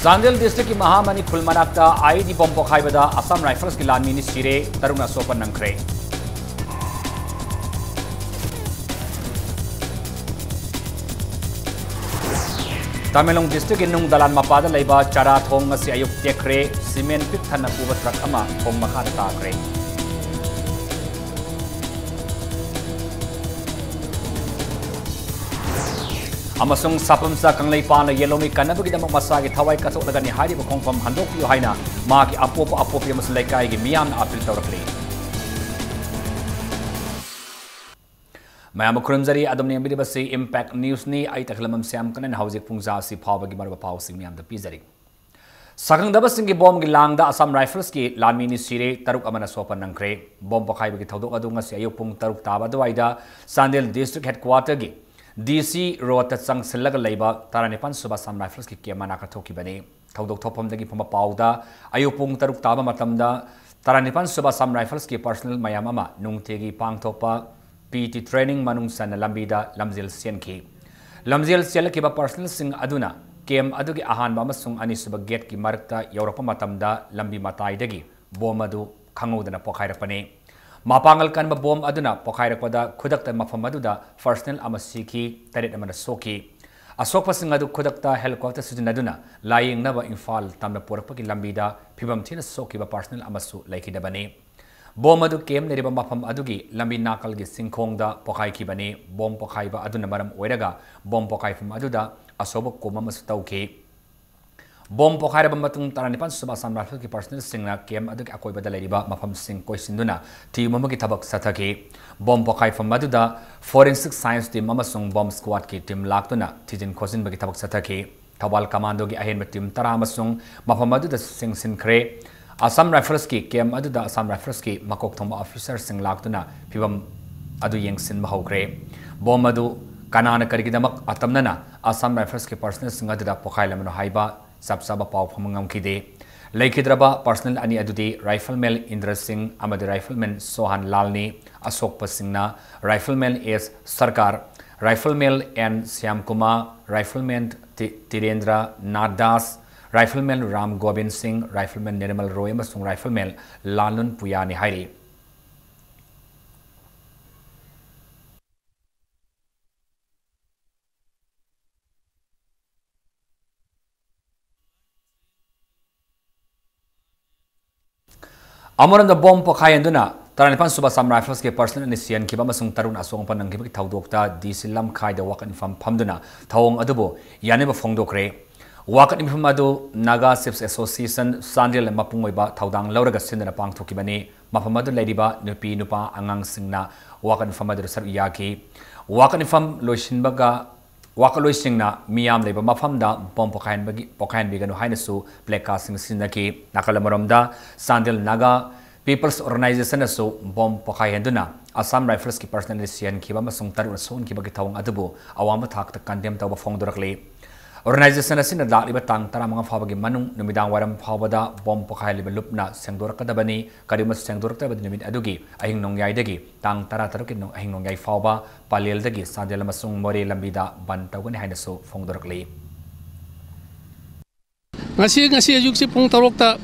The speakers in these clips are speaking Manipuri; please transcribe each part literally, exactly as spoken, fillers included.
ꯆꯥꯟꯗꯦꯜ ꯗꯤꯁꯇ꯭ꯔꯤꯛꯀꯤ ꯃꯍꯥꯃꯅꯤ ꯈꯨꯜ ꯃꯅꯥꯛꯇ ꯑꯥꯏꯏꯗꯤ ꯕꯣꯝ ꯄꯣꯈꯥꯏꯕꯗ ꯑꯁꯥꯝ ꯔꯥꯏꯐꯜꯁꯀꯤ ꯂꯥꯟꯃꯤ ꯑꯅꯤ ꯁꯤꯔꯦ, ꯇꯔꯨꯛꯅ ꯑꯁꯣꯛꯄ ꯅꯪꯈ꯭ꯔꯦ꯫ ꯇꯃꯦꯡꯂꯣꯡ ꯗꯤꯁꯇ꯭ꯔꯤꯛꯀꯤ ꯅꯨꯡ ꯗꯂꯥꯟ ꯃꯄꯥꯗ ꯂꯩꯕ ꯆꯥꯔꯥ ꯊꯣꯡ ꯉꯁꯤ ꯑꯌꯨꯛ ꯇꯦꯛꯈ꯭ꯔꯦ꯫ ꯁꯤꯃꯦꯟ ꯄꯤꯛ ꯊꯟꯅ ꯄꯨꯕ ꯇ꯭ꯔꯛ ꯑꯃ ꯊꯣꯡ ꯃꯈꯥꯗ ꯇꯥꯈ꯭ꯔꯦ꯫ ꯑꯃꯁꯨꯡ ꯁꯥꯄꯝꯆꯥ ꯀꯪꯂꯩꯄꯥꯛꯅ ꯌꯦꯜꯂꯣꯃꯤ ꯀꯟꯅꯕꯒꯤꯗꯃꯛ ꯃꯁꯥꯒꯤ ꯊꯋꯥꯏ ꯀꯠꯊꯣꯛꯂꯒꯅꯤ ꯍꯥꯏꯔꯤꯕ ꯈꯣꯡꯐꯝ ꯍꯟꯗꯣꯛꯄꯤꯌꯨ ꯍꯥꯏꯅ ꯃꯍꯥꯛꯀꯤ ꯑꯄꯣꯛꯄ ꯑꯄꯣꯛꯄꯤ ꯑꯃꯁꯨꯡ ꯂꯩꯀꯥꯏꯒꯤ ꯃꯤꯌꯥꯝꯅ ꯑꯥꯄꯤꯜ ꯇꯧꯔꯛꯂꯤ꯫ ꯃꯌꯥꯝꯕꯨ ꯈꯨꯔꯨꯝꯖꯔꯤ, ꯑꯗꯣꯝꯅ ꯌꯦꯡꯕꯤꯔꯤꯕꯁꯤ Impact Newsꯅꯤ꯫ ꯑꯩ ꯇꯈꯦꯂꯝꯕꯝ ꯁ꯭ꯌꯥꯝ ꯀꯅꯟ꯫ ꯍꯧꯖꯤꯛ ꯄꯨꯡ ꯖꯥꯁꯤ ꯐꯥꯎꯕꯒꯤ ꯃꯔꯨꯑꯣꯏꯕ ꯄꯥꯎꯁꯤꯡ ꯃꯌꯥꯝꯗ ꯄꯤꯖꯔꯤ꯫ ꯁꯛꯈꯪꯗꯕꯁꯤꯡꯒꯤ ꯕꯣꯝꯒꯤ ꯂꯥꯡꯗ ꯑꯁꯥꯝ ꯔꯥꯏꯐꯜꯁꯀꯤ ꯂꯥꯟꯃꯤ ꯑꯅꯤ ꯁꯤꯔꯦ, ꯇꯔꯨꯛ ꯑꯃꯅ ꯁꯣꯛꯄ ꯅꯪꯈ꯭ꯔꯦ꯫ ꯕꯣꯝ ꯄꯣꯈꯥꯏꯕꯒꯤ ꯊꯧꯗꯣꯛ ꯑꯗꯨ ꯉꯁꯤ ꯑꯌꯨꯛ ꯄꯨꯡ ꯇꯔꯨꯛ ꯇꯥꯕ ꯑꯗꯨꯋꯥꯏꯗ ꯆꯥꯟꯗꯦꯜ ꯗꯤꯁꯇ꯭ꯔꯤꯛ ꯍꯦꯗꯀ꯭ꯋꯥꯇꯔꯒꯤ ꯗꯤ ꯁꯤ ꯔꯣꯗꯇ ꯆꯪꯁꯤꯜꯂꯒ ꯂꯩꯕ ꯇꯔꯥꯅꯤꯄꯥꯟ ꯁꯨꯕ ꯑꯁꯥꯝ ꯔꯥꯏꯐꯜꯁꯀꯤ ꯀꯦꯝ ꯃꯅꯥꯛꯇ ꯊꯣꯛꯈꯤꯕꯅꯤ꯫ ꯊꯧꯗꯣꯛ ꯊꯣꯛꯐꯝꯗꯒꯤ ꯐꯪꯕ ꯄꯥꯎꯗ, ꯑꯌꯨꯛ ꯄꯨꯡ ꯇꯔꯨꯛ ꯇꯥꯕ ꯃꯇꯝꯗ ꯇꯔꯥꯅꯤꯄꯥꯟ ꯁꯨꯕ ꯑꯁꯥꯝ ꯔꯥꯏꯐꯜꯁꯀꯤ ꯄꯔꯁꯅꯦꯜ ꯃꯌꯥꯝ ꯑꯃ ꯅꯨꯡꯇꯤꯒꯤ ꯄꯥꯡꯊꯣꯛꯄ ꯄꯤ ꯇꯤ ꯇ꯭ꯔꯦꯅꯤꯡ ꯃꯅꯨꯡ ꯆꯟꯅ ꯂꯝꯕꯤꯗ ꯂꯝꯖꯦꯜ ꯆꯦꯟꯈꯤ꯫ ꯂꯝꯖꯦꯜ ꯆꯦꯜꯂꯛꯈꯤꯕ ꯄꯔꯁꯅꯦꯜꯁꯤꯡ ꯑꯗꯨꯅ ꯀꯦꯝ ꯑꯗꯨꯒꯤ ꯑꯍꯥꯟꯕ ꯑꯃꯁꯨꯡ ꯑꯅꯤꯁꯨꯕ ꯒꯦꯠꯀꯤ ꯃꯔꯛꯇ ꯌꯧꯔꯛꯄ ꯃꯇꯝꯗ ꯂꯝꯕꯤ ꯃꯇꯥꯏꯗꯒꯤ ꯕꯣꯝ ꯑꯗꯨ ꯈꯪꯍꯧꯗꯅ ꯄꯣꯈꯥꯏꯔꯛꯄꯅꯤ꯫ ꯃꯄꯥꯡꯒꯜ ꯀꯟꯕ ꯕꯣꯝ ꯑꯗꯨꯅ ꯄꯣꯈꯥꯏꯔꯛꯄꯗ ꯈꯨꯗꯛꯇ ꯃꯐꯝ ꯑꯗꯨꯗ ꯄꯔꯁꯅꯦꯜ ꯑꯃ ꯁꯤꯈꯤ, ꯇꯔꯦꯠ ꯑꯃꯅ ꯁꯣꯛꯈꯤ꯫ ꯑꯁꯣꯛꯄꯁꯤꯡ ꯑꯗꯨ ꯈꯨꯗꯛꯇ ꯍꯦꯂꯤꯀꯣꯞꯇꯔ ꯁꯤꯖꯤꯟꯅꯗꯨꯅ ꯂꯥꯌꯦꯡꯅꯕ ꯏꯝꯐꯥꯜ ꯇꯝꯅ ꯄꯨꯔꯛꯄꯒꯤ ꯂꯝꯕꯤꯗ ꯐꯤꯕꯝ ꯊꯤꯅ ꯁꯣꯛꯈꯤꯕ ꯄꯔꯁꯅꯦꯜ ꯑꯃꯁꯨ ꯂꯩꯈꯤꯗꯕꯅꯤ꯫ ꯕꯣꯝ ꯑꯗꯨ ꯀꯦꯝ ꯂꯩꯔꯤꯕ ꯃꯐꯝ ꯑꯗꯨꯒꯤ ꯂꯝꯕꯤ ꯅꯥꯀꯜꯒꯤ ꯆꯤꯡꯈꯣꯡꯗ ꯄꯣꯈꯥꯏꯈꯤꯕꯅꯤ꯫ ꯕꯣꯝ ꯄꯣꯈꯥꯏꯕ ꯑꯗꯨꯅ ꯃꯔꯝ ꯑꯣꯏꯔꯒ ꯕꯣꯝ ꯄꯣꯈꯥꯏꯐꯝ ꯑꯗꯨꯗ ꯑꯁꯣꯛꯄ ꯀꯣꯝ ꯑꯃꯁꯨ ꯇꯧꯈꯤ꯫ ꯕꯣꯝ ꯄꯣꯈꯥꯏꯔꯕ ꯃꯇꯨꯡ, ꯇꯔꯥꯅꯤꯄꯥꯟ ꯁꯨꯕ ꯑꯁꯥꯝ ꯔꯥꯏꯐꯜꯒꯤ ꯄꯔꯁꯅꯦꯜꯁꯤꯡꯅ ꯀꯦꯝ ꯑꯗꯨꯒꯤ ꯑꯀꯣꯏꯕꯗ ꯂꯩꯔꯤꯕ ꯃꯐꯝꯁꯤꯡ ꯀꯣꯏꯁꯤꯟꯗꯨꯅ ꯊꯤꯕ ꯑꯃꯒꯤ ꯊꯕꯛ ꯆꯠꯊꯈꯤ꯫ ꯕꯣꯝ ꯄꯣꯈꯥꯏꯐꯝ ꯑꯗꯨꯗ ꯐꯣꯔꯦꯟꯁꯤꯛ ꯁꯥꯏꯟꯁ ꯇꯤꯝ ꯑꯃꯁꯨꯡ ꯕꯣꯝ ꯁ꯭ꯀ꯭ꯋꯥꯗꯀꯤ ꯇꯤꯝ ꯂꯥꯛꯇꯨꯅ ꯊꯤꯖꯤꯟ ꯈꯣꯠꯆꯤꯟꯕꯒꯤ ꯊꯕꯛ ꯆꯠꯊꯈꯤ꯫ ꯊꯧꯕꯥꯜ ꯀꯃꯥꯟꯗꯣꯒꯤ ꯑꯍꯦꯟꯕ ꯇꯤꯝ ꯇꯔꯥ ꯑꯃꯁꯨꯡ ꯃꯐꯝ ꯑꯗꯨꯗ ꯆꯪꯁꯤꯟꯈ꯭ꯔꯦ꯫ ꯑꯁꯥꯝ ꯔꯥꯏꯐꯜꯁꯀꯤ ꯀꯦꯝ ꯑꯗꯨꯗ ꯑꯁꯥꯝ ꯔꯥꯏꯐꯜꯁꯀꯤ ꯃꯀꯣꯛ ꯊꯣꯡꯕ ꯑꯣꯐꯤꯁꯔꯁꯤꯡ ꯂꯥꯛꯇꯨꯅ ꯐꯤꯕꯝ ꯑꯗꯨ ꯌꯦꯡꯁꯤꯟꯕ ꯍꯧꯈ꯭ꯔꯦ꯫ ꯕꯣꯝ ꯑꯗꯨ ꯀꯅꯥꯅ ꯀꯔꯤꯒꯤꯗꯃꯛ ꯑꯇꯝꯅꯅ ꯑꯁꯥꯝ ꯔꯥꯏꯐꯜꯁꯀꯤ ꯄꯔꯁꯅꯦꯜꯁꯤꯡ ꯑꯗꯨꯗ ꯄꯣꯈꯥꯏꯂꯝꯕꯅꯣ ꯍꯥꯏꯕ ꯆꯞ ꯆꯥꯕ ꯄꯥꯎ ꯐꯪꯕ ꯉꯝꯈꯤꯗꯦ꯫ ꯂꯩꯈꯤꯗ꯭ꯔꯕ ꯄꯔꯁꯅꯦꯜ ꯑꯅꯤ ꯑꯗꯨꯗꯤ ꯔꯥꯏꯐꯜꯃꯦꯟ ꯏꯟꯗ꯭ꯔ ꯁꯤꯡ ꯑꯃꯗꯤ ꯔꯥꯏꯐꯜꯃꯦꯟ Sohan ꯂꯥꯜꯅꯤ꯫ ꯑꯁꯣꯛꯄꯁꯤꯡꯅ rifleman S Sarkar, rifleman N Shyamkumar, rifleman ꯇꯤ-, Tirendra Nath Das, Rifleman Ram Gobind Singh, Rifleman Nirmal Roy ꯑꯃꯁꯨꯡ Rifleman ꯂꯥꯜꯅꯨꯟ ꯄꯨꯌꯥꯅꯤ ꯍꯥꯏꯔꯤ꯫ ꯑꯃꯔꯣꯝꯗ, ꯕꯣꯝ ꯄꯣꯈꯥꯏꯍꯟꯗꯨꯅ ꯇꯔꯥꯅꯤꯄꯥꯟ ꯁꯨꯕ Assam Rifles ꯀꯤ personnel ꯑꯅꯤ ꯁꯤꯍꯟꯈꯤꯕ ꯑꯃꯁꯨꯡ ꯇꯔꯨꯛꯅ ꯑꯁꯣꯛ ꯑꯄꯟ ꯅꯪꯈꯤꯕꯒꯤ ꯊꯧꯗꯣꯛꯇ D C ꯂꯝꯈꯥꯏꯗ ꯋꯥꯀꯠ ꯃꯤꯐꯝ ꯐꯝꯗꯨꯅ ꯊꯧꯑꯣꯡ ꯑꯗꯨꯕꯨ ꯌꯥꯅꯕ ꯐꯣꯡꯗꯣꯛꯈ꯭ꯔꯦ꯫ ꯋꯥꯀꯠ ꯃꯤꯐꯝ ꯑꯗꯨ Naga Chiefs Association ꯆꯥꯟꯗꯦꯜꯅ ꯃꯄꯨꯡ ꯑꯣꯏꯕ ꯊꯧꯗꯥꯡ ꯂꯧꯔꯒ ꯁꯤꯟꯗꯨꯅ ꯄꯥꯡꯊꯣꯛꯈꯤꯕꯅꯤ꯫ ꯃꯐꯝ ꯑꯗꯨ ꯂꯩꯔꯤꯕ ꯅꯨꯄꯤ ꯅꯨꯄꯥ ꯑꯉꯥꯡꯁꯤꯡꯅ ꯋꯥꯀꯠ ꯃꯤꯐꯝ ꯑꯗꯨꯗ ꯁꯔꯨꯛ ꯌꯥꯈꯤ꯫ ꯋꯥꯀꯠ ꯃꯤꯐꯝ ꯂꯣꯏꯁꯤꯟꯕꯒ ꯋꯥꯀꯠꯂꯣꯏꯁꯤꯡꯅ ꯃꯤꯌꯥꯝ ꯂꯩꯕ ꯃꯐꯝꯗ ꯕꯣꯝ ꯄꯣꯈꯥꯏꯍꯟꯕꯒꯤ, ꯄꯣꯈꯥꯏꯍꯟꯕꯤꯒꯅꯨ ꯍꯥꯏꯅꯁꯨ placard ꯁꯤꯡ ꯁꯤꯖꯤꯟꯅꯈꯤ꯫ ꯅꯥꯀꯜ ꯑꯃꯔꯣꯝꯗ, ꯆꯥꯟꯗꯦꯜ Naga People's Organization ꯅꯁꯨ ꯕꯣꯝ ꯄꯣꯈꯥꯏꯍꯟꯗꯨꯅ Assam Rifles ꯀꯤ personnel ꯑꯅꯤ ꯁꯤꯍꯟꯈꯤꯕ ꯑꯃꯁꯨꯡ ꯇꯔꯨꯛꯅ ꯁꯣꯛꯍꯟꯈꯤꯕꯒꯤ ꯊꯧꯑꯣꯡ ꯑꯗꯨꯕꯨ ꯑꯋꯥꯡꯕ ꯊꯥꯛꯇ condemn ꯇꯧꯕ ꯐꯣꯡꯗꯣꯔꯛꯂꯤ꯫ Organization ꯑꯁꯤꯅ ꯂꯥꯛꯂꯤꯕ ꯇꯥꯡ ꯇꯔꯥꯃꯉꯥ ꯐꯥꯎꯕꯒꯤ ꯃꯅꯨꯡ ꯅꯨꯃꯤꯗꯥꯡ ꯋꯥꯏꯔꯝ ꯐꯥꯎꯕꯗ ꯕꯣꯝ ꯄꯣꯈꯥꯏꯍꯜꯂꯤꯕ ꯂꯨꯞꯅ ꯁꯦꯡꯗꯣꯔꯛꯀꯗꯕꯅꯤ꯫ ꯀꯔꯤꯒꯨꯝꯕ ꯁꯦꯡꯗꯣꯔꯛꯇ꯭ꯔꯕꯗꯤ ꯅꯨꯃꯤꯠ ꯑꯗꯨꯒꯤ ꯑꯍꯤꯡ ꯅꯣꯡꯌꯥꯏꯗꯒꯤ ꯇꯥꯡ ꯇꯔꯥꯇꯔꯨꯛꯀꯤ ꯅꯣꯡ-, ꯑꯍꯤꯡ ꯅꯣꯡꯌꯥꯏ ꯐꯥꯎꯕ ꯄꯂꯦꯜꯗꯒꯤ ꯆꯥꯟꯗꯦꯜ ꯑꯃꯁꯨꯡ ꯃꯣꯔꯦ ꯂꯝꯕꯤꯗ ꯕꯟ ꯇꯧꯒꯅꯤ ꯍꯥꯏꯅꯁꯨ ꯐꯣꯡꯗꯣꯔꯛꯂꯤ꯫ ꯉꯁꯤ, ꯉꯁꯤ ꯑꯌꯨꯛꯁꯤ ꯄꯨꯡ ꯇꯔꯨꯛꯇ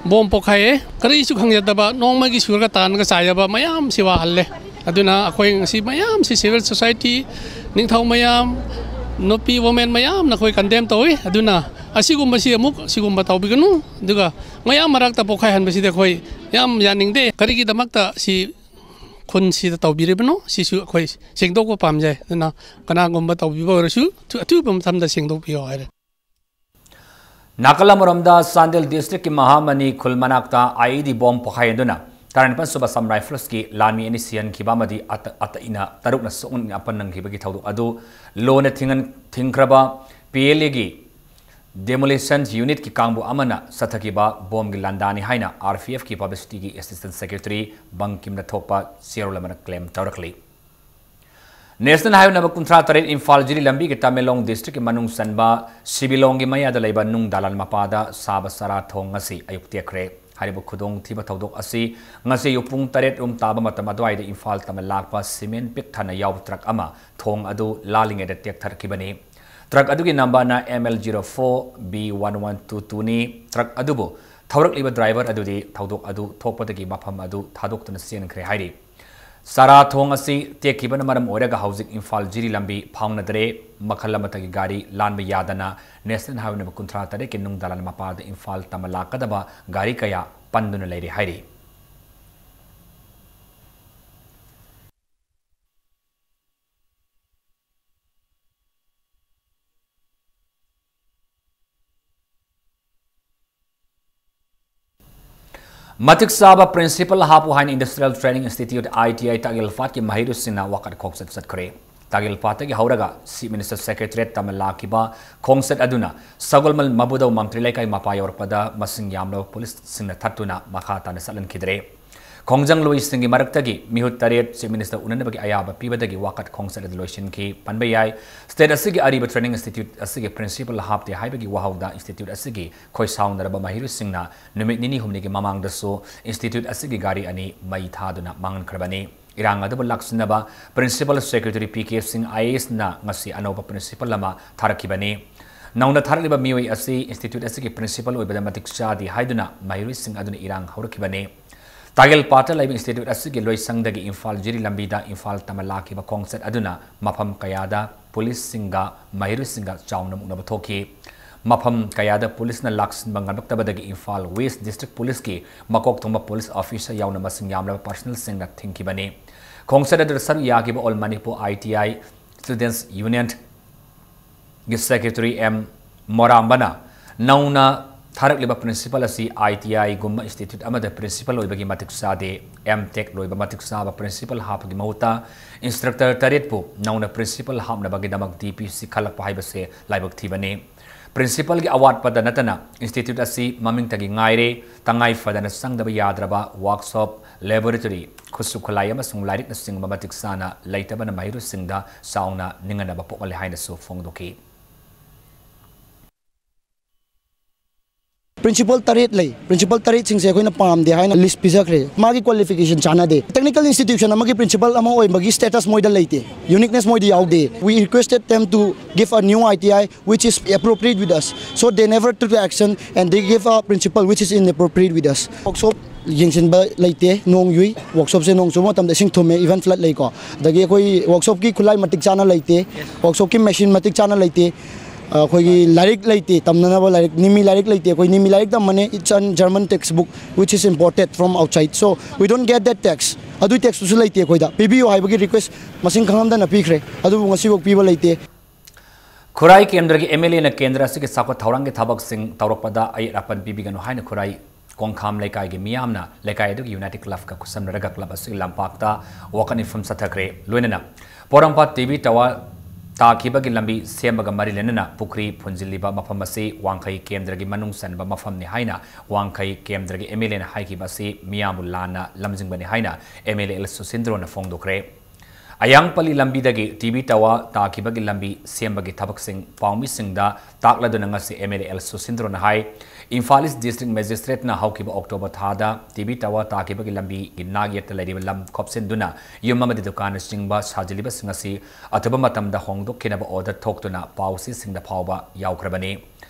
ꯕꯣꯝ ꯄꯣꯈꯥꯏꯌꯦ꯫ ꯀꯔꯤꯁꯨ ꯈꯪꯖꯗꯕ, ꯅꯣꯡꯃꯒꯤ ꯁꯨꯔꯒ ꯇꯥꯟꯒ ꯆꯥꯏꯖꯕ ꯃꯌꯥꯝꯁꯤ ꯋꯥꯍꯜꯂꯦ꯫ ꯑꯗꯨꯅ ꯑꯩꯈꯣꯏ ꯉꯁꯤ ꯃꯌꯥꯝꯁꯤ civil society, ꯅꯤꯡꯊꯧ ꯃꯌꯥꯝ, ꯅꯨꯄꯤ women ꯃꯌꯥꯝꯅ ꯑꯩꯈꯣꯏ condemn ꯇꯧꯏ꯫ ꯑꯗꯨꯅ ꯑꯁꯤꯒꯨꯝꯕꯁꯤ ꯑꯃꯨꯛ ꯑꯁꯤꯒꯨꯝꯕ ꯇꯧꯕꯤꯒꯅꯨ꯫ ꯑꯗꯨꯒ ꯃꯌꯥꯝ ꯃꯔꯛꯇ ꯄꯣꯈꯥꯏꯍꯟꯕꯁꯤꯗꯤ ꯑꯩꯈꯣꯏ ꯌꯥꯝ ꯌꯥꯅꯤꯡꯗꯦ꯫ ꯀꯔꯤꯒꯤꯗꯃꯛꯇ ꯁꯤ ꯈꯨꯟꯁꯤꯗ ꯇꯧꯕꯤꯔꯤꯕꯅꯣ? ꯁꯤꯁꯨ ꯑꯩꯈꯣꯏ ꯁꯦꯡꯗꯣꯛꯄ ꯄꯥꯝꯖꯩ꯫ ꯑꯗꯨꯅ ꯀꯅꯥꯒꯨꯝꯕ ꯇꯧꯕꯤꯕ ꯑꯣꯏꯔꯁꯨ ꯊꯨ-, ꯑꯊꯨꯕ ꯃꯇꯝꯗ ꯁꯦꯡꯗꯣꯛꯄꯤꯌꯣ ꯍꯥꯏꯔꯦ꯫ ꯅꯥꯀꯜ ꯑꯃꯔꯣꯝꯗ, ꯆꯥꯟꯗꯦꯜ district ꯀꯤ ꯃꯍꯥꯃꯅꯤ ꯈꯨꯜ ꯃꯅꯥꯛꯇ I E D ꯕꯣꯝ ꯄꯣꯈꯥꯏꯍꯟꯗꯨꯅ ꯇꯔꯥꯅꯤꯄꯥꯟ ꯁꯨꯕ Assam Rifles ꯀꯤ ꯂꯥꯟꯃꯤ ꯑꯅꯤ ꯁꯤꯍꯟꯈꯤꯕ ꯑꯃꯗꯤ ꯑꯇ-, ꯑꯇꯩꯅ ꯇꯔꯨꯛꯅ ꯁꯣꯛ-, ꯑꯄꯟ ꯅꯪꯈꯤꯕꯒꯤ ꯊꯧꯗꯣꯛ ꯑꯗꯨ ꯂꯣꯟꯅ ꯊꯤꯡꯍꯟ-, ꯊꯤꯡꯈ꯭ꯔꯕ P L A ꯒꯤ Demolition Unit ꯀꯤ ꯀꯥꯡꯕꯨ ꯑꯃꯅ ꯆꯠꯊꯈꯤꯕ ꯕꯣꯝꯒꯤ ꯂꯥꯟꯗꯥꯅꯤ ꯍꯥꯏꯅ R P F ꯀꯤ publicity ꯒꯤ assistant secretary ꯕꯪꯀꯤꯝꯅ ꯊꯣꯛꯄ ꯆꯦꯔꯣꯜ ꯑꯃꯅ claim ꯇꯧꯔꯛꯂꯤ꯫ National Highway number ꯀꯨꯟꯊ꯭ꯔꯥ ꯇꯔꯦꯠ ꯏꯝꯐꯥꯜ ꯖꯤꯔꯤ ꯂꯝꯕꯤꯒꯤ ꯇꯃꯦꯡꯂꯣꯡ district ꯀꯤ ꯃꯅꯨꯡ ꯆꯟꯕ ꯁꯤꯕꯤꯂꯣꯡꯒꯤ ꯃꯌꯥꯗ ꯂꯩꯕ ꯅꯨꯡ ꯗꯥꯂꯥꯟ ꯃꯄꯥꯗ ꯁꯥꯕ ꯆꯔꯥ ꯊꯣꯡ ꯉꯁꯤ ꯑꯌꯨꯛ ꯇꯦꯛꯈ꯭ꯔꯦ꯫ ꯍꯥꯏꯔꯤꯕ ꯈꯨꯗꯣꯡꯊꯤꯕ ꯊꯧꯗꯣꯛ ꯑꯁꯤ ꯉꯁꯤ ꯑꯌꯨꯛ ꯄꯨꯡ ꯇꯔꯦꯠ ꯔꯣꯝ ꯇꯥꯕ ꯃꯇꯝ ꯑꯗꯨꯋꯥꯏꯗ ꯏꯝꯐꯥꯜ ꯇꯝꯅ ꯂꯥꯛꯄ cement ꯄꯤꯛ ꯊꯟꯅ ꯌꯥꯎꯕ truck ꯑꯃ ꯊꯣꯡ ꯑꯗꯨ ꯂꯥꯜꯂꯤꯉꯩꯗ ꯇꯦꯛꯊꯔꯛꯈꯤꯕꯅꯤ꯫ ꯇ꯭ꯔꯛ ꯑꯗꯨꯒꯤ ꯅꯝꯕꯔꯅ M L zero four B one one two two ꯅꯤ꯫ ꯇ꯭ꯔꯛ ꯑꯗꯨꯕꯨ ꯊꯧꯔꯛꯂꯤꯕ ꯗ꯭ꯔꯥꯏꯚꯔ ꯑꯗꯨꯗꯤ ꯊꯧꯗꯣꯛ ꯑꯗꯨ ꯊꯣꯛꯄꯗꯒꯤ ꯃꯐꯝ ꯑꯗꯨ ꯊꯥꯗꯣꯛꯇꯨꯅ ꯆꯦꯟꯈ꯭ꯔꯦ ꯍꯥꯏꯔꯤ꯫ ꯆꯥꯔꯥ ꯊꯣꯡ ꯑꯁꯤ ꯇꯦꯛꯈꯤꯕꯅ ꯃꯔꯝ ꯑꯣꯏꯔꯒ ꯍꯧꯖꯤꯛ ꯏꯝꯐꯥꯜ ꯖꯤꯔꯤ ꯂꯝꯕꯤ ꯐꯥꯎꯅꯗ꯭ꯔꯦ꯫ ꯃꯈꯜ ꯑꯃꯠꯇꯒꯤ ꯒꯥꯔꯤ ꯂꯥꯟꯕ ꯌꯥꯗꯅ ꯅꯦꯁꯅꯦꯜ ꯍꯥꯏꯋꯦ ꯅꯝꯕꯔ ꯀꯨꯟꯊ꯭ꯔꯥ ꯇꯔꯦꯠꯀꯤ ꯅꯨꯡ ꯗꯂꯥꯟ ꯃꯄꯥꯗ ꯏꯝꯐꯥꯜ ꯇꯝꯅ ꯂꯥꯛꯀꯗꯕ ꯒꯥꯔꯤ ꯀꯌꯥ ꯄꯟꯗꯨꯅ ꯂꯩꯔꯦ ꯍꯥꯏꯔꯤ꯫ ꯃꯇꯤꯛ ꯆꯥꯕ ꯄ꯭ꯔꯤꯟꯁꯤꯄꯜ ꯍꯥꯞꯄꯨ ꯍꯥꯏꯅ Industrial Training Institute, I T I, ꯇꯥꯛꯌꯦꯜ ꯄꯥꯠꯀꯤ ꯃꯍꯩꯔꯣꯏꯁꯤꯡꯅ ꯋꯥꯀꯠ ꯈꯣꯡꯆꯠ ꯆꯠꯈ꯭ꯔꯦ꯫ ꯇꯥꯛꯌꯦꯜ ꯄꯥꯠꯇꯒꯤ ꯍꯧꯔꯒ Chief Minister Secretariat ꯇꯝꯅ ꯂꯥꯛꯈꯤꯕ ꯈꯣꯡꯆꯠ ꯑꯗꯨꯅ ꯁꯒꯣꯜꯕꯟ ꯃꯕꯨꯗꯧ ꯃꯝꯇ꯭ꯔꯤ ꯂꯩꯀꯥꯏ ꯃꯄꯥ ꯌꯧꯔꯛꯄꯗ ꯃꯁꯤꯡ ꯌꯥꯝꯂꯕ ꯄꯨꯂꯤꯁꯁꯤꯡꯅ ꯊꯠꯇꯨꯅ ꯃꯈꯥ ꯇꯥꯅ ꯆꯠꯍꯟꯈꯤꯗ꯭ꯔꯦ꯫ ꯈꯣꯡꯖꯪꯂꯣꯏꯁꯤꯡꯒꯤ ꯃꯔꯛꯇꯒꯤ ꯃꯤꯍꯨꯠ ꯇꯔꯦꯠ Chief Minister ꯎꯅꯅꯕꯒꯤ ꯑꯌꯥꯕ ꯄꯤꯕꯗꯒꯤ ꯋꯥꯀꯠ ꯈꯣꯡꯆꯠ ꯑꯗꯨ ꯂꯣꯏꯁꯤꯟꯈꯤ꯫ ꯄꯟꯕ ꯌꯥꯏ, state ꯑꯁꯤꯒꯤ ꯑꯔꯤꯕ training institute ꯑꯁꯤꯒꯤ principal ꯍꯥꯞꯇꯦ ꯍꯥꯏꯕꯒꯤ ꯋꯥꯍꯧꯗ institute ꯑꯁꯤꯒꯤ ꯈꯣꯏꯁꯥꯎꯅꯔꯕ ꯃꯍꯩꯔꯣꯏꯁꯤꯡꯅ ꯅꯨꯃꯤꯠ ꯅꯤꯅꯤ ꯍꯨꯝꯅꯤꯒꯤ ꯃꯃꯥꯡꯗꯁꯨ institute ꯑꯁꯤꯒꯤ ꯒꯥꯔꯤ ꯑꯅꯤ ꯃꯩ ꯊꯥꯗꯨꯅ ꯃꯥꯡꯍꯟꯈ꯭ꯔꯕꯅꯤ꯫ ꯏꯔꯥꯡ ꯑꯗꯨꯕꯨ ꯂꯥꯛꯁꯤꯟꯅꯕ Principal Secretary P K Singh I A S ꯅ ꯉꯁꯤ ꯑꯅꯧꯕ principal ꯑꯃ ꯊꯥꯔꯛꯈꯤꯕꯅꯤ꯫ ꯅꯧꯅ ꯊꯥꯔꯛꯂꯤꯕ ꯃꯤꯑꯣꯏ ꯑꯁꯤ institute ꯑꯁꯤꯒꯤ principal ꯑꯣꯏꯕꯗ ꯃꯇꯤꯛ ꯆꯥꯗꯦ ꯍꯥꯏꯗꯨꯅ ꯃꯍꯩꯔꯣꯏꯁꯤꯡ ꯑꯗꯨꯅ ꯏꯔꯥꯡ ꯍꯧꯔꯛꯈꯤꯕꯅꯤ꯫ ꯇꯥꯒꯦꯜ ꯄꯥꯠꯇ ꯂꯩꯕ institute ꯑꯁꯤꯒꯤ ꯂꯣꯏꯁꯪꯗꯒꯤ ꯏꯝꯐꯥꯜ ꯖꯤꯔꯤ ꯂꯝꯕꯤꯗ ꯏꯝꯐꯥꯜ ꯇꯝꯅ ꯂꯥꯛꯈꯤꯕ ꯈꯣꯡꯆꯠ ꯑꯗꯨꯅ ꯃꯐꯝ ꯀꯌꯥꯗ ꯄꯨꯂꯤꯁꯁꯤꯡꯒ ꯃꯍꯩꯔꯣꯏꯁꯤꯡꯒ ꯆꯥꯎꯅ ꯃꯨꯛꯅꯕ ꯊꯣꯛꯈꯤ꯫ ꯃꯐꯝ ꯀꯌꯥꯗ ꯄꯨꯂꯤꯁꯅ ꯂꯥꯛꯁꯤꯟꯕ ꯉꯝꯂꯛꯇꯕꯗꯒꯤ ꯏꯝꯐꯥꯜ West District Police ꯀꯤ ꯃꯀꯣꯛ ꯊꯣꯡꯕ police officer ꯌꯥꯎꯅ ꯃꯁꯤꯡ ꯌꯥꯝꯂꯕ personnel ꯁꯤꯡꯅ ꯊꯤꯡꯈꯤꯕꯅꯤ꯫ ꯈꯣꯡꯆꯠ ꯑꯗꯨꯗ ꯁꯔꯨꯛ ꯌꯥꯈꯤꯕ All Manipur I T I Students Union ꯒꯤ Secretary M ꯃꯣꯔꯥꯝꯕꯅ ꯅꯧꯅ ꯊꯥꯔꯛꯂꯤꯕ principal ꯑꯁꯤ I T I ꯒꯨꯝꯕ institute ꯑꯃꯗ principal ꯑꯣꯏꯕꯒꯤ ꯃꯇꯤꯛ ꯆꯥꯗꯦ꯫ M Tech ꯂꯣꯏꯕ ꯃꯇꯤꯛ ꯆꯥꯕ principal ꯍꯥꯞꯄꯒꯤ ꯃꯍꯨꯠꯇ instructor ꯇꯔꯦꯠꯄꯨ ꯅꯧꯅ principal ꯍꯥꯞꯅꯕꯒꯤꯗꯃꯛ D P C ꯈꯜꯂꯛꯄ ꯍꯥꯏꯕꯁꯦ ꯂꯥꯏꯕꯛ ꯊꯤꯕꯅꯤ꯫ Principal ꯒꯤ ꯑꯋꯥꯠꯄꯗ ꯅꯠꯇꯅ institute ꯑꯁꯤ ꯃꯃꯤꯡꯇꯒꯤ ꯉꯥꯏꯔꯦ꯫ ꯇꯉꯥꯏ ꯐꯗꯅ ꯆꯪꯗꯕ ꯌꯥꯗ꯭ꯔꯕ workshop, laboratory, ꯈꯨꯠꯁꯨ ꯈꯨꯠꯂꯥꯏ ꯑꯃꯁꯨꯡ ꯂꯥꯏꯔꯤꯛꯅꯆꯤꯡꯕ ꯃꯇꯤꯛ ꯆꯥꯅ ꯂꯩꯇꯕꯅ ꯃꯍꯩꯔꯣꯏꯁꯤꯡꯗ ꯆꯥꯎꯅ ꯅꯤꯡꯍꯟꯅꯕ ꯄꯣꯛꯍꯜꯂꯦ ꯍꯥꯏꯅꯁꯨ ꯐꯣꯡꯗꯣꯛꯈꯤ꯫ ꯄ꯭ꯔꯤꯟꯁꯤꯄꯜ ꯇꯔꯦꯠ ꯂꯩ꯫ ꯄ꯭ꯔꯤꯟꯁꯤꯄꯜ ꯇꯔꯦꯠꯁꯤꯡꯁꯦ ꯑꯩꯈꯣꯏꯅ ꯄꯥꯝꯗꯦ ꯍꯥꯏꯅ ꯂꯤꯁ ꯄꯤꯖꯈ꯭ꯔꯦ꯫ ꯃꯥꯒꯤ ꯀ꯭ꯋꯥꯂꯤꯐꯤꯀꯦꯁꯟ ꯆꯥꯟꯅꯗꯦ꯫ ꯇꯦꯛꯅꯤꯀꯦꯜ ꯏꯟꯁꯇꯤꯇ꯭ꯌꯨꯁꯟ ꯑꯃꯒꯤ ꯄ꯭ꯔꯤꯟꯁꯤꯄꯜ ꯑꯃ ꯑꯣꯏꯕꯒꯤ ꯁ꯭ꯇꯦꯇꯁ ꯃꯣꯏꯗ ꯂꯩꯇꯦ, ꯌꯨꯅꯤꯛꯅꯦꯁ ꯃꯣꯏꯗ ꯌꯥꯎꯗꯦ꯫ We requested them to give a new I T I which is appropriate with us. So they never took the action and they gave a principle which is inappropriate with us. Workshop ꯌꯦꯡꯁꯤꯟꯕ ꯂꯩꯇꯦ, ꯅꯣꯡ ꯌꯨꯏ꯫ ꯋꯥꯔꯛꯁꯣꯞꯁꯦ ꯅꯣꯡ ꯆꯨꯕ ꯃꯇꯝꯗ ꯏꯁꯤꯡ ꯊꯨꯝꯃꯦ, ꯏꯚꯟ ꯐ꯭ꯂꯠ ꯂꯩꯀꯣ꯫ ꯑꯗꯒꯤ ꯑꯩꯈꯣꯏ ꯋꯥꯔꯛꯁꯣꯞꯀꯤ ꯈꯨꯠꯂꯥꯏ ꯃꯇꯤꯛ ꯆꯥꯅ ꯂꯩꯇꯦ, ꯋꯥꯔꯛꯁꯣꯞꯀꯤ ꯃꯦꯁꯤꯟ ꯃꯇꯤꯛ ꯆꯥꯅ ꯂꯩꯇꯦ꯫ ꯑꯩꯈꯣꯏꯒꯤ ꯂꯥꯏꯔꯤꯛ ꯂꯩꯇꯦ, ꯇꯝꯅꯅꯕ ꯂꯥꯏꯔꯤꯛ, ꯅꯤꯃꯤ ꯂꯥꯏꯔꯤꯛ ꯂꯩꯇꯦ꯫ ꯑꯩꯈꯣꯏ ꯅꯤꯃꯤ ꯂꯥꯏꯔꯤꯛ ꯇꯝꯕꯅꯦ, it's a German textbook which is imported from outside, so we don't get that text. ꯑꯗꯨꯏ ꯇꯦꯛꯁꯇꯨꯁꯨ ꯂꯩꯇꯦ ꯑꯩꯈꯣꯏꯗ꯫ ꯄꯤꯕꯤꯌꯨ ꯍꯥꯏꯕꯒꯤ ꯔꯤꯀ꯭ꯋꯦꯁ ꯃꯁꯤꯡ ꯈꯪꯍꯟꯗꯅ ꯄꯤꯈ꯭ꯔꯦ, ꯑꯗꯨꯕꯨ ꯉꯁꯤꯐꯥꯎ ꯄꯤꯕ ꯂꯩꯇꯦ꯫ ꯈꯨꯔꯥꯏ ꯀꯦꯟꯗ꯭ꯔꯒꯤ ꯑꯦꯝ ꯑꯦꯜ ꯑꯦꯅ ꯀꯦꯟꯗ꯭ꯔ ꯑꯁꯤꯒꯤ ꯆꯥꯎꯈꯠ ꯊꯧꯔꯥꯡꯒꯤ ꯊꯕꯛꯁꯤꯡ ꯇꯧꯔꯛꯄꯗ ꯑꯌꯦꯠ ꯑꯄꯟ ꯄꯤꯕꯤꯒꯅꯨ ꯍꯥꯏꯅ ꯈꯨꯔꯥꯏ ꯀꯣꯡꯈꯥꯝ ꯂꯩꯀꯥꯏꯒꯤ ꯃꯤꯌꯥꯝꯅ ꯂꯩꯀꯥꯏ ꯑꯗꯨꯒꯤ ꯌꯨꯅꯥꯏꯇꯦꯗ ꯀ꯭ꯂꯕꯀ ꯈꯨꯠꯁꯝꯅꯔꯒ ꯀ꯭ꯂꯕ ꯑꯁꯤꯒꯤ ꯂꯝꯄꯥꯛꯇ ꯋꯥꯀꯠ ꯃꯤꯐꯝ ꯆꯠꯊꯈ꯭ꯔꯦ꯫ ꯂꯣꯏꯅꯅ ꯄꯣꯔꯣꯝꯄꯥꯠ ꯇꯤ ꯕꯤ ꯇꯥꯋꯔ ꯇꯥꯈꯤꯕꯒꯤ ꯂꯝꯕꯤ ꯁꯦꯝꯕꯒ ꯃꯔꯤ ꯂꯩꯅꯅ ꯄꯨꯈ꯭ꯔꯤ ꯐꯨꯟꯖꯤꯜꯂꯤꯕ ꯃꯐꯝ ꯑꯁꯤ ꯋꯥꯡꯈꯩ ꯀꯦꯟꯗ꯭ꯔꯒꯤ ꯃꯅꯨꯡ ꯆꯟꯕ ꯃꯐꯝꯅꯤ ꯍꯥꯏꯅ ꯋꯥꯡꯈꯩ ꯀꯦꯟꯗ꯭ꯔꯒꯤ ꯑꯦꯝ ꯑꯦꯜ ꯑꯦꯅ ꯍꯥꯏꯈꯤꯕ ꯑꯁꯤ ꯃꯤꯌꯥꯝꯕꯨ ꯂꯥꯟꯅ ꯂꯝꯖꯤꯡꯕꯅꯤ ꯍꯥꯏꯅ ꯑꯦꯝ ꯑꯦꯜ ꯑꯦ ꯑꯦꯜ ꯁꯨꯁꯤꯟꯗ꯭ꯔꯣꯅ ꯐꯣꯡꯗꯣꯛꯈ꯭ꯔꯦ꯫ ꯑꯌꯥꯡꯄꯜꯂꯤ ꯂꯝꯕꯤꯗꯒꯤ ꯇꯤ ꯕꯤ ꯇꯥꯋꯔ ꯇꯥꯈꯤꯕꯒꯤ ꯂꯝꯕꯤ ꯁꯦꯝꯕꯒꯤ ꯊꯕꯛꯁꯤꯡ ꯄꯥꯎꯃꯤꯁꯤꯡꯗ ꯇꯥꯛꯂꯗꯨꯅ ꯉꯁꯤ ꯑꯦꯝ ꯑꯦꯜ ꯑꯦ ꯑꯦꯜ ꯁꯨꯁꯤꯟꯗ꯭ꯔꯣꯅ ꯍꯥꯏ, ꯏꯝꯐꯥꯜ ꯏꯁ ꯗꯤꯁꯇ꯭ꯔꯤꯛ ꯃꯦꯖꯤꯁꯇ꯭ꯔꯦꯠꯅ ꯍꯧꯈꯤꯕ ꯑꯣꯛꯇꯣꯕꯔ ꯊꯥꯗ ꯇꯤ ꯕꯤ ꯇꯥꯋꯔ ꯇꯥꯈꯤꯕꯒꯤ ꯂꯝꯕꯤꯒꯤ ꯅꯥꯛ ꯌꯦꯠꯇ ꯂꯩꯔꯤꯕ ꯂꯝ ꯈꯣꯞꯆꯤꯟꯗꯨꯅ ꯌꯨꯝ ꯑꯃꯗꯤ ꯗꯨꯀꯥꯟꯅꯆꯤꯡꯕ ꯁꯥꯖꯤꯜꯂꯤꯕꯁꯤꯡ ꯑꯁꯤ ꯑꯊꯨꯕ ꯃꯇꯝꯗ ꯍꯣꯡꯗꯣꯛꯈꯤꯅꯕ ꯑꯣꯔꯗꯔ ꯊꯣꯛꯇꯨꯅ ꯄꯥꯎꯆꯦꯁꯤꯡꯗ ꯐꯥꯎꯕ ꯌꯥꯎꯈ꯭ꯔꯕꯅꯤ꯫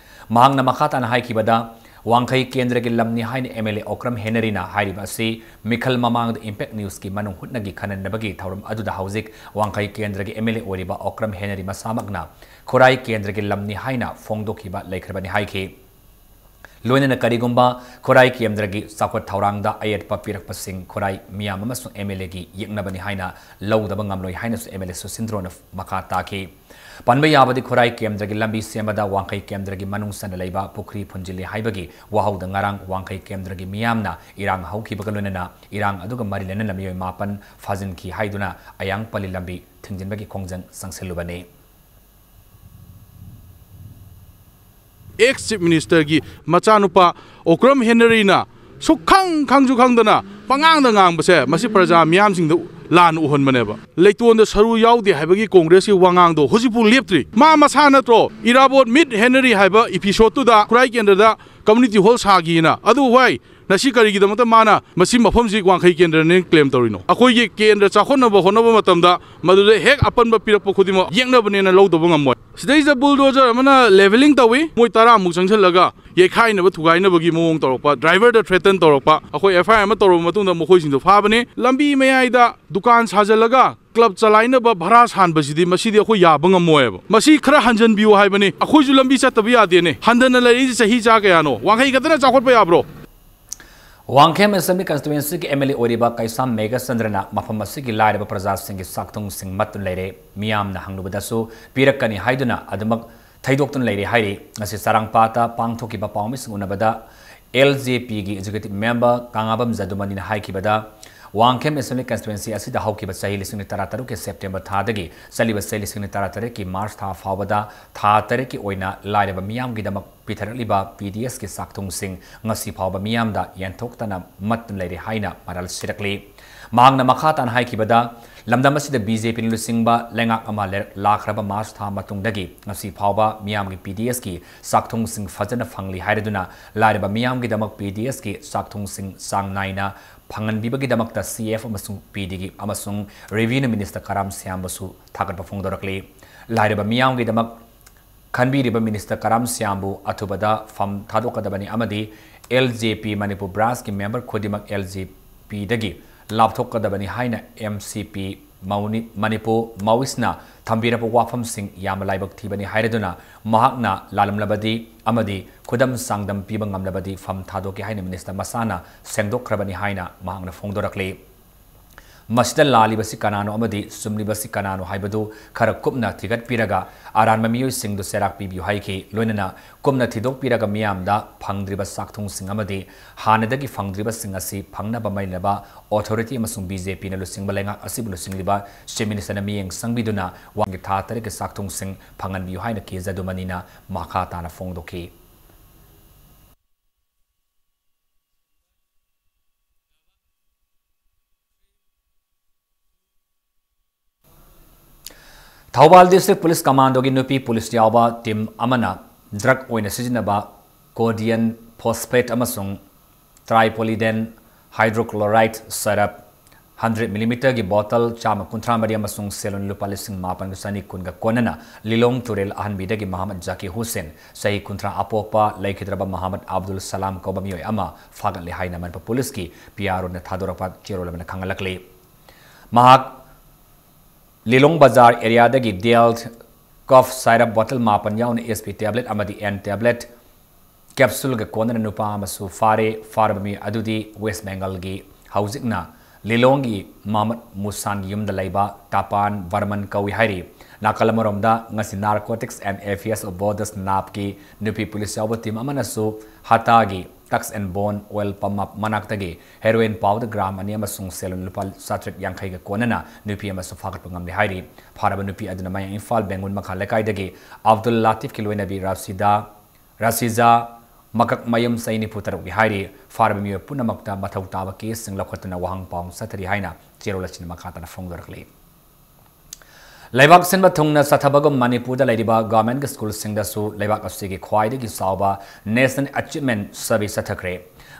ꯃꯍꯥꯛꯅ ꯃꯈꯥ ꯇꯥꯅ ꯍꯥꯏꯈꯤꯕꯗ, ꯋꯥꯡꯈꯩ ꯀꯦꯟꯗ꯭ꯔꯒꯤ ꯂꯝꯅꯤ ꯍꯥꯏꯅ ꯑꯦꯝ ꯑꯦꯜ ꯑꯦ ꯑꯣꯀ꯭ꯔꯝ ꯍꯦꯅꯔꯤꯅ ꯍꯥꯏꯔꯤꯕ ꯑꯁꯤ ꯃꯤꯈꯜ ꯃꯃꯥꯡꯗ ꯏꯝꯄꯦꯛ ꯅ꯭ꯌꯨꯁꯀꯤ ꯃꯅꯨꯡ ꯍꯨꯠꯅꯒꯤ ꯈꯟꯅꯅꯕꯒꯤ ꯊꯧꯔꯝ ꯑꯗꯨꯗ ꯍꯧꯖꯤꯛ ꯋꯥꯡꯈꯩ ꯀꯦꯟꯗ꯭ꯔꯒꯤ ꯑꯦꯝ ꯑꯦꯜ ꯑꯦ ꯑꯣꯏꯔꯤꯕ ꯑꯣꯀ꯭ꯔꯝ ꯍꯦꯅꯔꯤ ꯃꯁꯥꯃꯛꯅ ꯈꯨꯔꯥꯏ ꯀꯦꯟꯗ꯭ꯔꯒꯤ ꯂꯝꯅꯤ ꯍꯥꯏꯅ ꯐꯣꯡꯗꯣꯛꯈꯤꯕ ꯂꯩꯈ꯭ꯔꯕꯅꯤ ꯍꯥꯏꯈꯤ꯫ ꯂꯣꯏꯅꯅ ꯀꯔꯤꯒꯨꯝꯕ ꯈꯨꯔꯥꯏ ꯀꯦꯟꯗ꯭ꯔꯒꯤ ꯆꯥꯎꯈꯠ ꯊꯧꯔꯥꯡꯗ ꯑꯌꯦꯠꯄ ꯄꯤꯔꯛꯄꯁꯤꯡ ꯈꯨꯔꯥꯏ ꯃꯤꯌꯥꯝ ꯑꯃꯁꯨꯡ ꯑꯦꯝ ꯑꯦꯜ ꯑꯦꯒꯤ ꯌꯦꯛꯅꯕꯅꯤ ꯍꯥꯏꯅ ꯂꯧꯗꯕ ꯉꯝꯂꯣꯏ ꯍꯥꯏꯅꯁꯨ ꯑꯦꯝ ꯑꯦꯜ ꯑꯦ ꯁꯨꯁꯤꯟꯗ꯭ꯔꯣꯅ ꯃꯈꯥ ꯇꯥꯈꯤ꯫ ꯄꯟꯕ ꯌꯥꯕꯗꯤ ꯈꯨꯔꯥꯏ ꯀꯦꯟꯗ꯭ꯔꯒꯤ ꯂꯝꯕꯤ ꯁꯦꯝꯕꯗ ꯋꯥꯡꯈꯩ ꯀꯦꯟꯗ꯭ꯔꯒꯤ ꯃꯅꯨꯡ ꯆꯟꯅ ꯂꯩꯕ ꯄꯨꯈ꯭ꯔꯤ ꯐꯨꯟꯖꯤꯜꯂꯤ ꯍꯥꯏꯕꯒꯤ ꯋꯥꯍꯧꯗ ꯉꯔꯥꯡ ꯋꯥꯡꯈꯩ ꯀꯦꯟꯗ꯭ꯔꯒꯤ ꯃꯤꯌꯥꯝꯅ ꯏꯔꯥꯡ ꯍꯧꯈꯤꯕꯒ ꯂꯣꯏꯅꯅ ꯏꯔꯥꯡ ꯑꯗꯨꯒ ꯃꯔꯤ ꯂꯩꯅꯅ ꯃꯤꯑꯣꯏ ꯃꯥꯄꯟ ꯐꯥꯖꯤꯟꯈꯤ ꯍꯥꯏꯗꯨꯅ ꯑꯌꯥꯡꯄꯜꯂꯤ ꯂꯝꯕꯤ ꯊꯤꯡꯖꯤꯟꯕꯒꯤ ꯈꯣꯡꯖꯪ ꯆꯪꯁꯤꯜꯂꯨꯕꯅꯤ꯫ ꯑꯦꯛꯁ ꯆꯤꯐ ꯃꯤꯅꯤꯁꯇꯔꯒꯤ ꯃꯆꯥꯅꯨꯄꯥ ꯑꯣꯀ꯭ꯔꯝ ꯍꯦꯅꯔꯤꯅ ꯁꯨꯛꯈꯪ ꯈꯪꯁꯨ ꯈꯪꯗꯅ ꯄꯉꯥꯡꯗ ꯉꯥꯡꯕꯁꯦ, ꯃꯁꯤ ꯄ꯭ꯔꯖꯥ ꯃꯤꯌꯥꯝꯁꯤꯡꯗ ꯂꯥꯟꯅ ꯎꯍꯟꯕꯅꯦꯕ꯫ ꯂꯩꯇꯣꯟꯗ ꯁꯔꯨ ꯌꯥꯎꯗꯦ ꯍꯥꯏꯕꯒꯤ ꯀꯣꯡꯒ꯭ꯔꯦꯁꯀꯤ ꯋꯥꯉꯥꯡꯗꯣ ꯍꯧꯖꯤꯛꯐꯥꯎ ꯂꯦꯞꯇ꯭ꯔꯤ꯫ ꯃꯥ ꯃꯁꯥ ꯅꯠꯇ꯭ꯔꯣ ꯏꯔꯥꯕꯣꯠ ꯃꯤꯠ ꯍꯦꯟꯅꯔꯤ ꯍꯥꯏꯕ ꯏꯄꯤꯁꯣꯗꯇꯨꯗ ꯈꯨꯔꯥꯏ ꯀꯦꯟꯗ꯭ꯔꯗ ꯀꯝꯃ꯭ꯌꯨꯅꯤꯇꯤ ꯍꯣꯜ ꯁꯥꯒꯦꯅ? ꯑꯗꯨ ꯋꯥꯏ, ꯉꯁꯤ ꯀꯔꯤꯒꯤꯗꯃꯛꯇ ꯃꯥꯅ ꯃꯁꯤ ꯃꯐꯝꯁꯤ ꯋꯥꯡꯈꯩ ꯀꯦꯟꯗ꯭ꯔꯅꯦꯅ ꯀ꯭ꯂꯦꯝ ꯇꯧꯔꯤꯅꯣ? ꯑꯩꯈꯣꯏꯒꯤ ꯀꯦꯟꯗ꯭ꯔ ꯆꯥꯎꯈꯠꯅꯕ ꯍꯣꯠꯅꯕ ꯃꯇꯝꯗ ꯃꯗꯨꯗ ꯍꯦꯛ ꯑꯄꯟꯕ ꯄꯤꯔꯛꯄ ꯈꯨꯗꯤꯡꯃꯛ ꯌꯦꯛꯅꯕꯅꯦꯅ ꯂꯧꯗꯕ ꯉꯝꯃꯣꯏ꯫ ꯁꯤꯗꯩꯁꯤꯗ ꯕꯨꯜꯗꯣꯖꯔ ꯑꯃꯅ ꯂꯦꯚꯦꯂꯤꯡ ꯇꯧꯏ, ꯃꯣꯏ ꯇꯔꯥꯃꯨꯛ ꯆꯪꯁꯤꯜꯂꯒ ꯌꯩꯈꯥꯏꯅꯕ ꯊꯨꯒꯥꯏꯅꯕꯒꯤ ꯃꯑꯣꯡ ꯇꯧꯔꯛꯄ, ꯗ꯭ꯔꯥꯏꯚꯔꯗ ꯊ꯭ꯔꯦꯇꯟ ꯇꯧꯔꯛꯄ, ꯑꯩꯈꯣꯏ ꯑꯦꯐ ꯑꯥꯏ ꯑꯥꯔ ꯑꯃ ꯇꯧꯔꯕ ꯃꯇꯨꯡꯗ ꯃꯈꯣꯏꯁꯤꯡꯗꯨ ꯐꯥꯕꯅꯤ꯫ ꯂꯝꯕꯤ ꯃꯌꯥꯏꯗ ꯗꯨꯀꯥꯟ ꯁꯥꯖꯜꯂꯒ ꯀ꯭ꯂꯕ ꯆꯂꯥꯏꯅꯕ ꯚꯔꯥ ꯁꯥꯟꯕꯁꯤꯗꯤ, ꯃꯁꯤꯗꯤ ꯑꯩꯈꯣꯏ ꯌꯥꯕ ꯉꯝꯃꯣꯏꯕ꯫ ꯃꯁꯤ ꯈꯔ ꯍꯟꯖꯟꯕꯤꯌꯨ ꯍꯥꯏꯕꯅꯤ꯫ ꯑꯩꯈꯣꯏꯁꯨ ꯂꯝꯕꯤ ꯆꯠꯇꯕ ꯌꯥꯗꯦꯅꯦ꯫ ꯍꯟꯗꯅ ꯂꯩꯔꯛꯏꯁꯤ ꯆꯍꯤ ꯆꯥ ꯀꯌꯥꯅꯣ? ꯋꯥꯡꯈꯩ ꯈꯛꯇꯅ ꯆꯥꯎꯈꯠꯄ ꯌꯥꯕ꯭ꯔꯣ? ꯋꯥꯡꯈꯦꯝ ꯑꯦꯁꯦꯝꯕ꯭ꯂꯤ ꯀꯟꯁꯇꯤꯇ꯭ꯋꯦꯟꯁꯤꯒꯤ ꯑꯦꯝ ꯑꯦꯜ ꯑꯦ ꯑꯣꯏꯔꯤꯕ ꯀꯩꯁꯥꯝ ꯃꯦꯘꯆꯟꯗ꯭ꯔꯅ ꯃꯐꯝ ꯑꯁꯤꯒꯤ ꯂꯥꯏꯔꯕ ꯄ꯭ꯔꯖꯥꯁꯤꯡꯒꯤ ꯆꯥꯛꯊꯨꯡꯁꯤꯡ ꯃꯠꯇꯨꯅ ꯂꯩꯔꯦ꯫ ꯃꯤꯌꯥꯝꯅ ꯍꯪꯂꯨꯕꯗꯁꯨ ꯄꯤꯔꯛꯀꯅꯤ ꯍꯥꯏꯗꯨꯅ ꯑꯗꯨꯃꯛ ꯊꯩꯗꯣꯛꯇꯨꯅ ꯂꯩꯔꯦ ꯍꯥꯏꯔꯤ꯫ ꯉꯁꯤ ꯆꯔꯥꯡꯄꯥꯠꯇ ꯄꯥꯡꯊꯣꯛꯈꯤꯕ ꯄꯥꯎꯃꯤꯁꯤꯡ ꯎꯅꯕꯗ ꯑꯦꯜ ꯖꯦ ꯄꯤꯒꯤ executive member ꯀꯪꯉꯥꯕꯝ ꯖꯗꯨꯃꯅꯤꯅ ꯍꯥꯏꯈꯤꯕꯗ, Wangkhem assembly constituency ꯑꯁꯤꯗ ꯍꯧꯈꯤꯕ ꯆꯍꯤ ꯂꯤꯁꯤꯡ ꯑꯅꯤ ꯇꯔꯥꯇꯔꯨꯛꯀꯤ ꯁꯦꯞꯇꯦꯝꯕꯔ ꯊꯥꯗꯒꯤ ꯆꯠꯂꯤꯕ ꯆꯍꯤ ꯂꯤꯁꯤꯡ ꯑꯅꯤ ꯇꯔꯥꯇꯔꯦꯠꯀꯤ ꯃꯥꯔꯆ ꯊꯥ ꯐꯥꯎꯕꯗ ꯊꯥ ꯇꯔꯦꯠꯀꯤ ꯑꯣꯏꯅ ꯂꯥꯏꯔꯕ ꯃꯤꯌꯥꯝꯒꯤꯗꯃꯛ ꯄꯤꯊꯔꯛꯂꯤꯕ ꯄꯤ ꯗꯤ ꯑꯦꯁꯀꯤ ꯆꯥꯛꯊꯨꯡꯁꯤꯡ ꯉꯁꯤ ꯐꯥꯎꯕ ꯃꯤꯌꯥꯝꯗ ꯌꯦꯟꯊꯣꯛꯇꯅ ꯃꯠꯇꯨꯅ ꯂꯩꯔꯤ ꯍꯥꯏꯅ ꯃꯔꯥꯜ ꯁꯤꯔꯛꯂꯤ꯫ ꯃꯍꯥꯛꯅ ꯃꯈꯥ ꯇꯥꯅ ꯍꯥꯏꯈꯤꯕꯗ, ꯂꯝꯗꯝ ꯑꯁꯤꯗ ꯕꯤ ꯖꯦ ꯄꯤꯅ ꯂꯨꯆꯤꯡꯕ ꯂꯩꯉꯥꯛ ꯑꯃ ꯂꯩꯔꯛ-, ꯂꯥꯛꯈ꯭ꯔꯕ ꯃꯥꯔꯆ ꯊꯥ ꯃꯇꯨꯡꯗꯒꯤ ꯉꯁꯤ ꯐꯥꯎꯕ ꯃꯤꯌꯥꯝꯒꯤ ꯄꯤ ꯗꯤ ꯑꯦꯁꯀꯤ ꯆꯥꯛꯊꯨꯡꯁꯤꯡ ꯐꯖꯅ ꯐꯪꯂꯤ ꯍꯥꯏꯔꯗꯨꯅ, ꯂꯥꯏꯔꯕ ꯃꯤꯌꯥꯝꯒꯤꯗꯃꯛ ꯄꯤ ꯗꯤ ꯑꯦꯁꯀꯤ ꯆꯥꯛꯊꯨꯡꯁꯤꯡ ꯆꯥꯡ ꯅꯥꯏꯅ ꯐꯪꯍꯟꯕꯤꯕꯒꯤꯗꯃꯛꯇ ꯁꯤ ꯑꯦꯐ ꯑꯃꯁꯨꯡ ꯄꯤ ꯗꯤꯒꯤ ꯑꯃꯁꯨꯡ ꯔꯦꯚꯤꯅ꯭ꯌꯨ ꯃꯤꯅꯤꯁꯇꯔ ꯀꯔꯥꯝ ꯁ꯭ꯌꯥꯝꯕꯨꯁꯨ ꯊꯥꯒꯠꯄ ꯐꯣꯡꯗꯣꯔꯛꯂꯤ꯫ ꯂꯥꯏꯔꯕ ꯃꯤꯌꯥꯝꯒꯤꯗꯃꯛ ꯈꯟꯕꯤꯔꯤꯕ ꯃꯤꯅꯤꯁꯇꯔ ꯀꯔꯥꯝ ꯁ꯭ꯌꯥꯝꯕꯨ ꯑꯊꯨꯕꯗ ꯐꯝ ꯊꯥꯗꯣꯛꯀꯗꯕꯅꯤ ꯑꯃꯗꯤ ꯑꯦꯜ ꯖꯦ ꯄꯤ ꯃꯅꯤꯄꯨꯔ ꯕ꯭ꯔꯥꯟꯁꯀꯤ ꯃꯦꯝꯕꯔ ꯈꯨꯗꯤꯡꯃꯛ ꯑꯦꯜ ꯖꯦ ꯄꯤꯗꯒꯤ ꯂꯥꯞꯊꯣꯛꯀꯗꯕꯅꯤ ꯍꯥꯏꯅ ꯑꯦꯝ ꯁꯤ ꯄꯤ ꯃꯧꯅꯤ-, ꯃꯅꯤꯄꯨꯔ ꯃꯧꯏꯁꯅ ꯊꯝꯕꯤꯔꯕ ꯋꯥꯐꯝꯁꯤꯡ ꯌꯥꯝꯅ ꯂꯥꯏꯕꯛ ꯊꯤꯕꯅꯤ ꯍꯥꯏꯔꯗꯨꯅ, ꯃꯍꯥꯛꯅ ꯂꯥꯜꯂꯝꯂꯕꯗꯤ ꯑꯃꯗꯤ ꯈꯨꯗꯝ ꯆꯥꯡꯗꯝ ꯄꯤꯕ ꯉꯝꯂꯕꯗꯤ ꯐꯝ ꯊꯥꯗꯣꯛꯀꯦ ꯍꯥꯏꯅ ꯃꯤꯅꯤꯁꯇꯔ ꯃꯁꯥꯅ ꯁꯦꯡꯗꯣꯛꯈ꯭ꯔꯕꯅꯤ ꯍꯥꯏꯅ ꯃꯍꯥꯛꯅ ꯐꯣꯡꯗꯣꯔꯛꯂꯤ꯫ ꯃꯁꯤꯗ ꯂꯥꯜꯂꯤꯕꯁꯤ ꯀꯅꯥꯅꯣ ꯑꯃꯗꯤ ꯆꯨꯝꯂꯤꯕꯁꯤ ꯀꯅꯥꯅꯣ ꯍꯥꯏꯕꯗꯨ ꯈꯔ ꯀꯨꯞꯅ ꯊꯤꯒꯠꯄꯤꯔꯒ ꯑꯔꯥꯟꯕ ꯃꯤꯑꯣꯏꯁꯤꯡꯗꯨ ꯆꯩꯔꯥꯛ ꯄꯤꯕꯤꯌꯨ ꯍꯥꯏꯈꯤ꯫ ꯂꯣꯏꯅꯅ ꯀꯨꯞꯅ ꯊꯤꯗꯣꯛꯄꯤꯔꯒ ꯃꯤꯌꯥꯝꯗ ꯐꯪꯗ꯭ꯔꯤꯕ ꯆꯥꯛꯊꯨꯡꯁꯤꯡ ꯑꯃꯗꯤ ꯍꯥꯟꯅꯗꯒꯤ ꯐꯪꯗ꯭ꯔꯤꯕꯁꯤꯡ ꯑꯁꯤ ꯐꯪꯅꯕ ꯃꯔꯤ ꯂꯩꯅꯕ ꯑꯣꯊꯣꯔꯤꯇꯤ ꯑꯃꯁꯨꯡ ꯕꯤ ꯖꯦ ꯄꯤꯅ ꯂꯨꯆꯤꯡꯕ ꯂꯩꯉꯥꯛ ꯑꯁꯤꯕꯨ ꯂꯨꯆꯤꯡꯂꯤꯕ ꯆꯤꯐ ꯃꯤꯅꯤꯁꯇꯔꯅ ꯃꯤꯠꯌꯦꯡ ꯆꯪꯕꯤꯗꯨꯅ ꯋꯥꯡꯒꯤ ꯊꯥ ꯇꯔꯦꯠꯀꯤ ꯆꯥꯛꯊꯨꯡꯁꯤꯡ ꯐꯪꯍꯟꯕꯤꯌꯨ ꯍꯥꯏꯅ ꯀꯦ ꯖꯗꯨꯃꯅꯤꯅ ꯃꯈꯥ ꯇꯥꯅ ꯐꯣꯡꯗꯣꯛꯈꯤ꯫ ꯊꯧꯕꯥꯜ District Police Commandoꯒꯤ ꯅꯨꯄꯤ ꯄꯨꯂꯤꯁ ꯌꯥꯎꯕ ꯇꯤꯝ ꯑꯃꯅ ꯗ꯭ꯔꯒ ꯑꯣꯏꯅ ꯁꯤꯖꯤꯟꯅꯕ ꯀꯣꯗꯤꯌꯟ ꯐꯣꯁꯐꯦꯠ ꯑꯃꯁꯨꯡ ꯇ꯭ꯔꯥꯏꯄꯣꯂꯤꯗꯦꯟ ꯍꯥꯏꯗ꯭ꯔꯣꯀ꯭ꯂꯣꯔꯥꯏꯗ ꯁꯔꯞ ꯍꯟꯗ꯭ꯔꯦꯠ ꯃꯤꯂꯤꯃꯤꯇꯔꯒꯤ ꯕꯣꯇꯜ ꯆꯥꯝꯃ ꯀꯨꯟꯊ꯭ꯔꯥ ꯃꯔꯤ ꯑꯃꯁꯨꯡ ꯁꯦꯜ ꯂꯨꯄꯥ ꯂꯤꯁꯤꯡ ꯃꯥꯄꯟꯒ ꯆꯅꯤ ꯀꯨꯟꯒ ꯀꯣꯟꯅꯅ ꯂꯤꯂꯣꯡ ꯇꯨꯔꯦꯜ ꯑꯍꯟꯕꯤꯗꯒꯤ ꯃꯍꯃꯗ ꯖꯥꯀꯤ ꯍꯨꯁꯦꯟ, ꯆꯍꯤ ꯀꯨꯟꯊ꯭ꯔꯥ, ꯑꯄꯣꯛꯄ ꯂꯩꯈꯤꯗ꯭ꯔꯕ ꯃꯍꯃꯗ ꯑꯕꯗꯨꯜ ꯁꯂꯥꯝ ꯀꯧꯕ ꯃꯤꯑꯣꯏ ꯑꯃ ꯐꯥꯒꯠꯂꯦ ꯍꯥꯏꯅ ꯃꯅꯤꯄꯨꯔ ꯄꯨꯂꯤꯁꯀꯤ ꯄꯤ ꯑꯥꯔ ꯑꯣꯅ ꯊꯥꯗꯣꯔꯛꯄ ꯆꯦꯔꯣꯜ ꯑꯃꯅ ꯈꯪꯍꯜꯂꯛꯂꯤ꯫ ꯃꯍꯥꯛ ꯂꯤꯂꯣꯡ ꯕꯖꯥꯔ ꯑꯦꯔꯤꯌꯥꯗꯒꯤ ꯗꯦꯜ ꯀꯐ ꯁꯥꯏꯔꯞ ꯕꯣꯇꯜ ꯃꯥꯄꯟ ꯌꯥꯎꯅ ꯑꯦꯁ ꯄꯤ ꯇꯦꯕ꯭ꯂꯦꯠ ꯑꯃꯗꯤ ꯑꯦꯟ ꯇꯦꯕ꯭ꯂꯦꯠ ꯀꯦꯞꯁꯨꯜꯒ ꯀꯣꯟꯅꯅ ꯅꯨꯄꯥ ꯑꯃꯁꯨ ꯐꯥꯔꯦ꯫ ꯐꯥꯔꯕ ꯃꯤ ꯑꯗꯨꯗꯤ ꯋꯦꯁ ꯕꯦꯡꯒꯜꯒꯤ ꯍꯧꯖꯤꯛꯅ ꯂꯤꯂꯣꯡꯒꯤ ꯃꯍꯃꯗ ꯃꯨꯁꯥꯟꯒꯤ ꯌꯨꯝꯗ ꯂꯩꯕ ꯇꯥꯄꯥꯟ ꯕꯔꯃꯟ ꯀꯧꯏ ꯍꯥꯏꯔꯤ꯫ ꯅꯥꯀꯜ ꯑꯃꯔꯣꯝꯗ, ꯉꯁꯤ Narcotics and Affairs of Borders, ꯅꯥꯞꯀꯤ ꯅꯨꯄꯤ ꯄꯨꯂꯤꯁ ꯌꯥꯎꯕ ꯇꯤꯝ ꯑꯃꯅꯁꯨ ꯍꯇꯥꯒꯤ ꯇꯛꯁ ꯑꯦꯟ ꯕꯣꯟ ꯑꯣꯏꯜ ꯄꯝ ꯃꯅꯥꯛꯇꯒꯤ ꯍꯦꯔꯣꯏꯟ ꯄꯥꯎꯗ ꯒ꯭ꯔꯥꯝ ꯑꯅꯤ ꯑꯃꯁꯨꯡ ꯁꯦꯜ ꯂꯨꯄꯥ ꯆꯥꯇ꯭ꯔꯦꯠ ꯌꯥꯡꯈꯩꯒ ꯀꯣꯟꯅꯅ ꯅꯨꯄꯤ ꯑꯃꯁꯨ ꯐꯥꯒꯠꯄ ꯉꯝꯂꯦ ꯍꯥꯏꯔꯤ꯫ ꯐꯥꯔꯕ ꯅꯨꯄꯤ ꯑꯗꯨꯅ ꯃꯌꯥꯡ ꯏꯝꯐꯥꯜ ꯕꯦꯡꯒꯨꯟ ꯃꯈꯥ ꯂꯩꯀꯥꯏꯗꯒꯤ ꯑꯕꯗꯨꯜ ꯂꯥꯇꯤꯐꯀꯤ ꯂꯣꯏꯅꯕꯤ ꯔꯥꯁꯤꯗꯥ, ꯔꯥꯁꯤꯖꯥ ꯃꯀꯛꯃꯌꯨꯝ, ꯆꯍꯤ ꯅꯤꯐꯨ ꯇꯔꯨꯛꯅꯤ ꯍꯥꯏꯔꯤ꯫ ꯐꯥꯔꯕ ꯃꯤꯑꯣꯏ ꯄꯨꯝꯅꯃꯛꯇ ꯃꯊꯧ ꯇꯥꯕ ꯀꯦꯁꯁꯤꯡ ꯂꯧꯈꯠꯇꯨꯅ ꯋꯥꯍꯪ ꯄꯥꯎ ꯆꯠꯊꯔꯤ ꯍꯥꯏꯅ ꯆꯦꯔꯣꯜ ꯑꯁꯤꯅ ꯃꯈꯥ ꯇꯥꯅ ꯐꯣꯡꯗꯣꯔꯛꯂꯤ꯫ ꯂꯩꯕꯥꯛ ꯁꯤꯟꯕ ꯊꯨꯡꯅ ꯆꯠꯊꯕꯒꯨꯝ ꯃꯅꯤꯄꯨꯔꯗ ꯂꯩꯔꯤꯕ ꯒꯚꯔꯟꯃꯦꯟꯠꯀꯤ ꯁ꯭ꯀꯨꯜꯁꯤꯡꯗꯁꯨ ꯂꯩꯕꯥꯛ ꯑꯁꯤꯒꯤ ꯈ꯭ꯋꯥꯏꯗꯒꯤ ꯆꯥꯎꯕ National Achievement Survey ꯆꯠꯊꯈ꯭ꯔꯦ꯫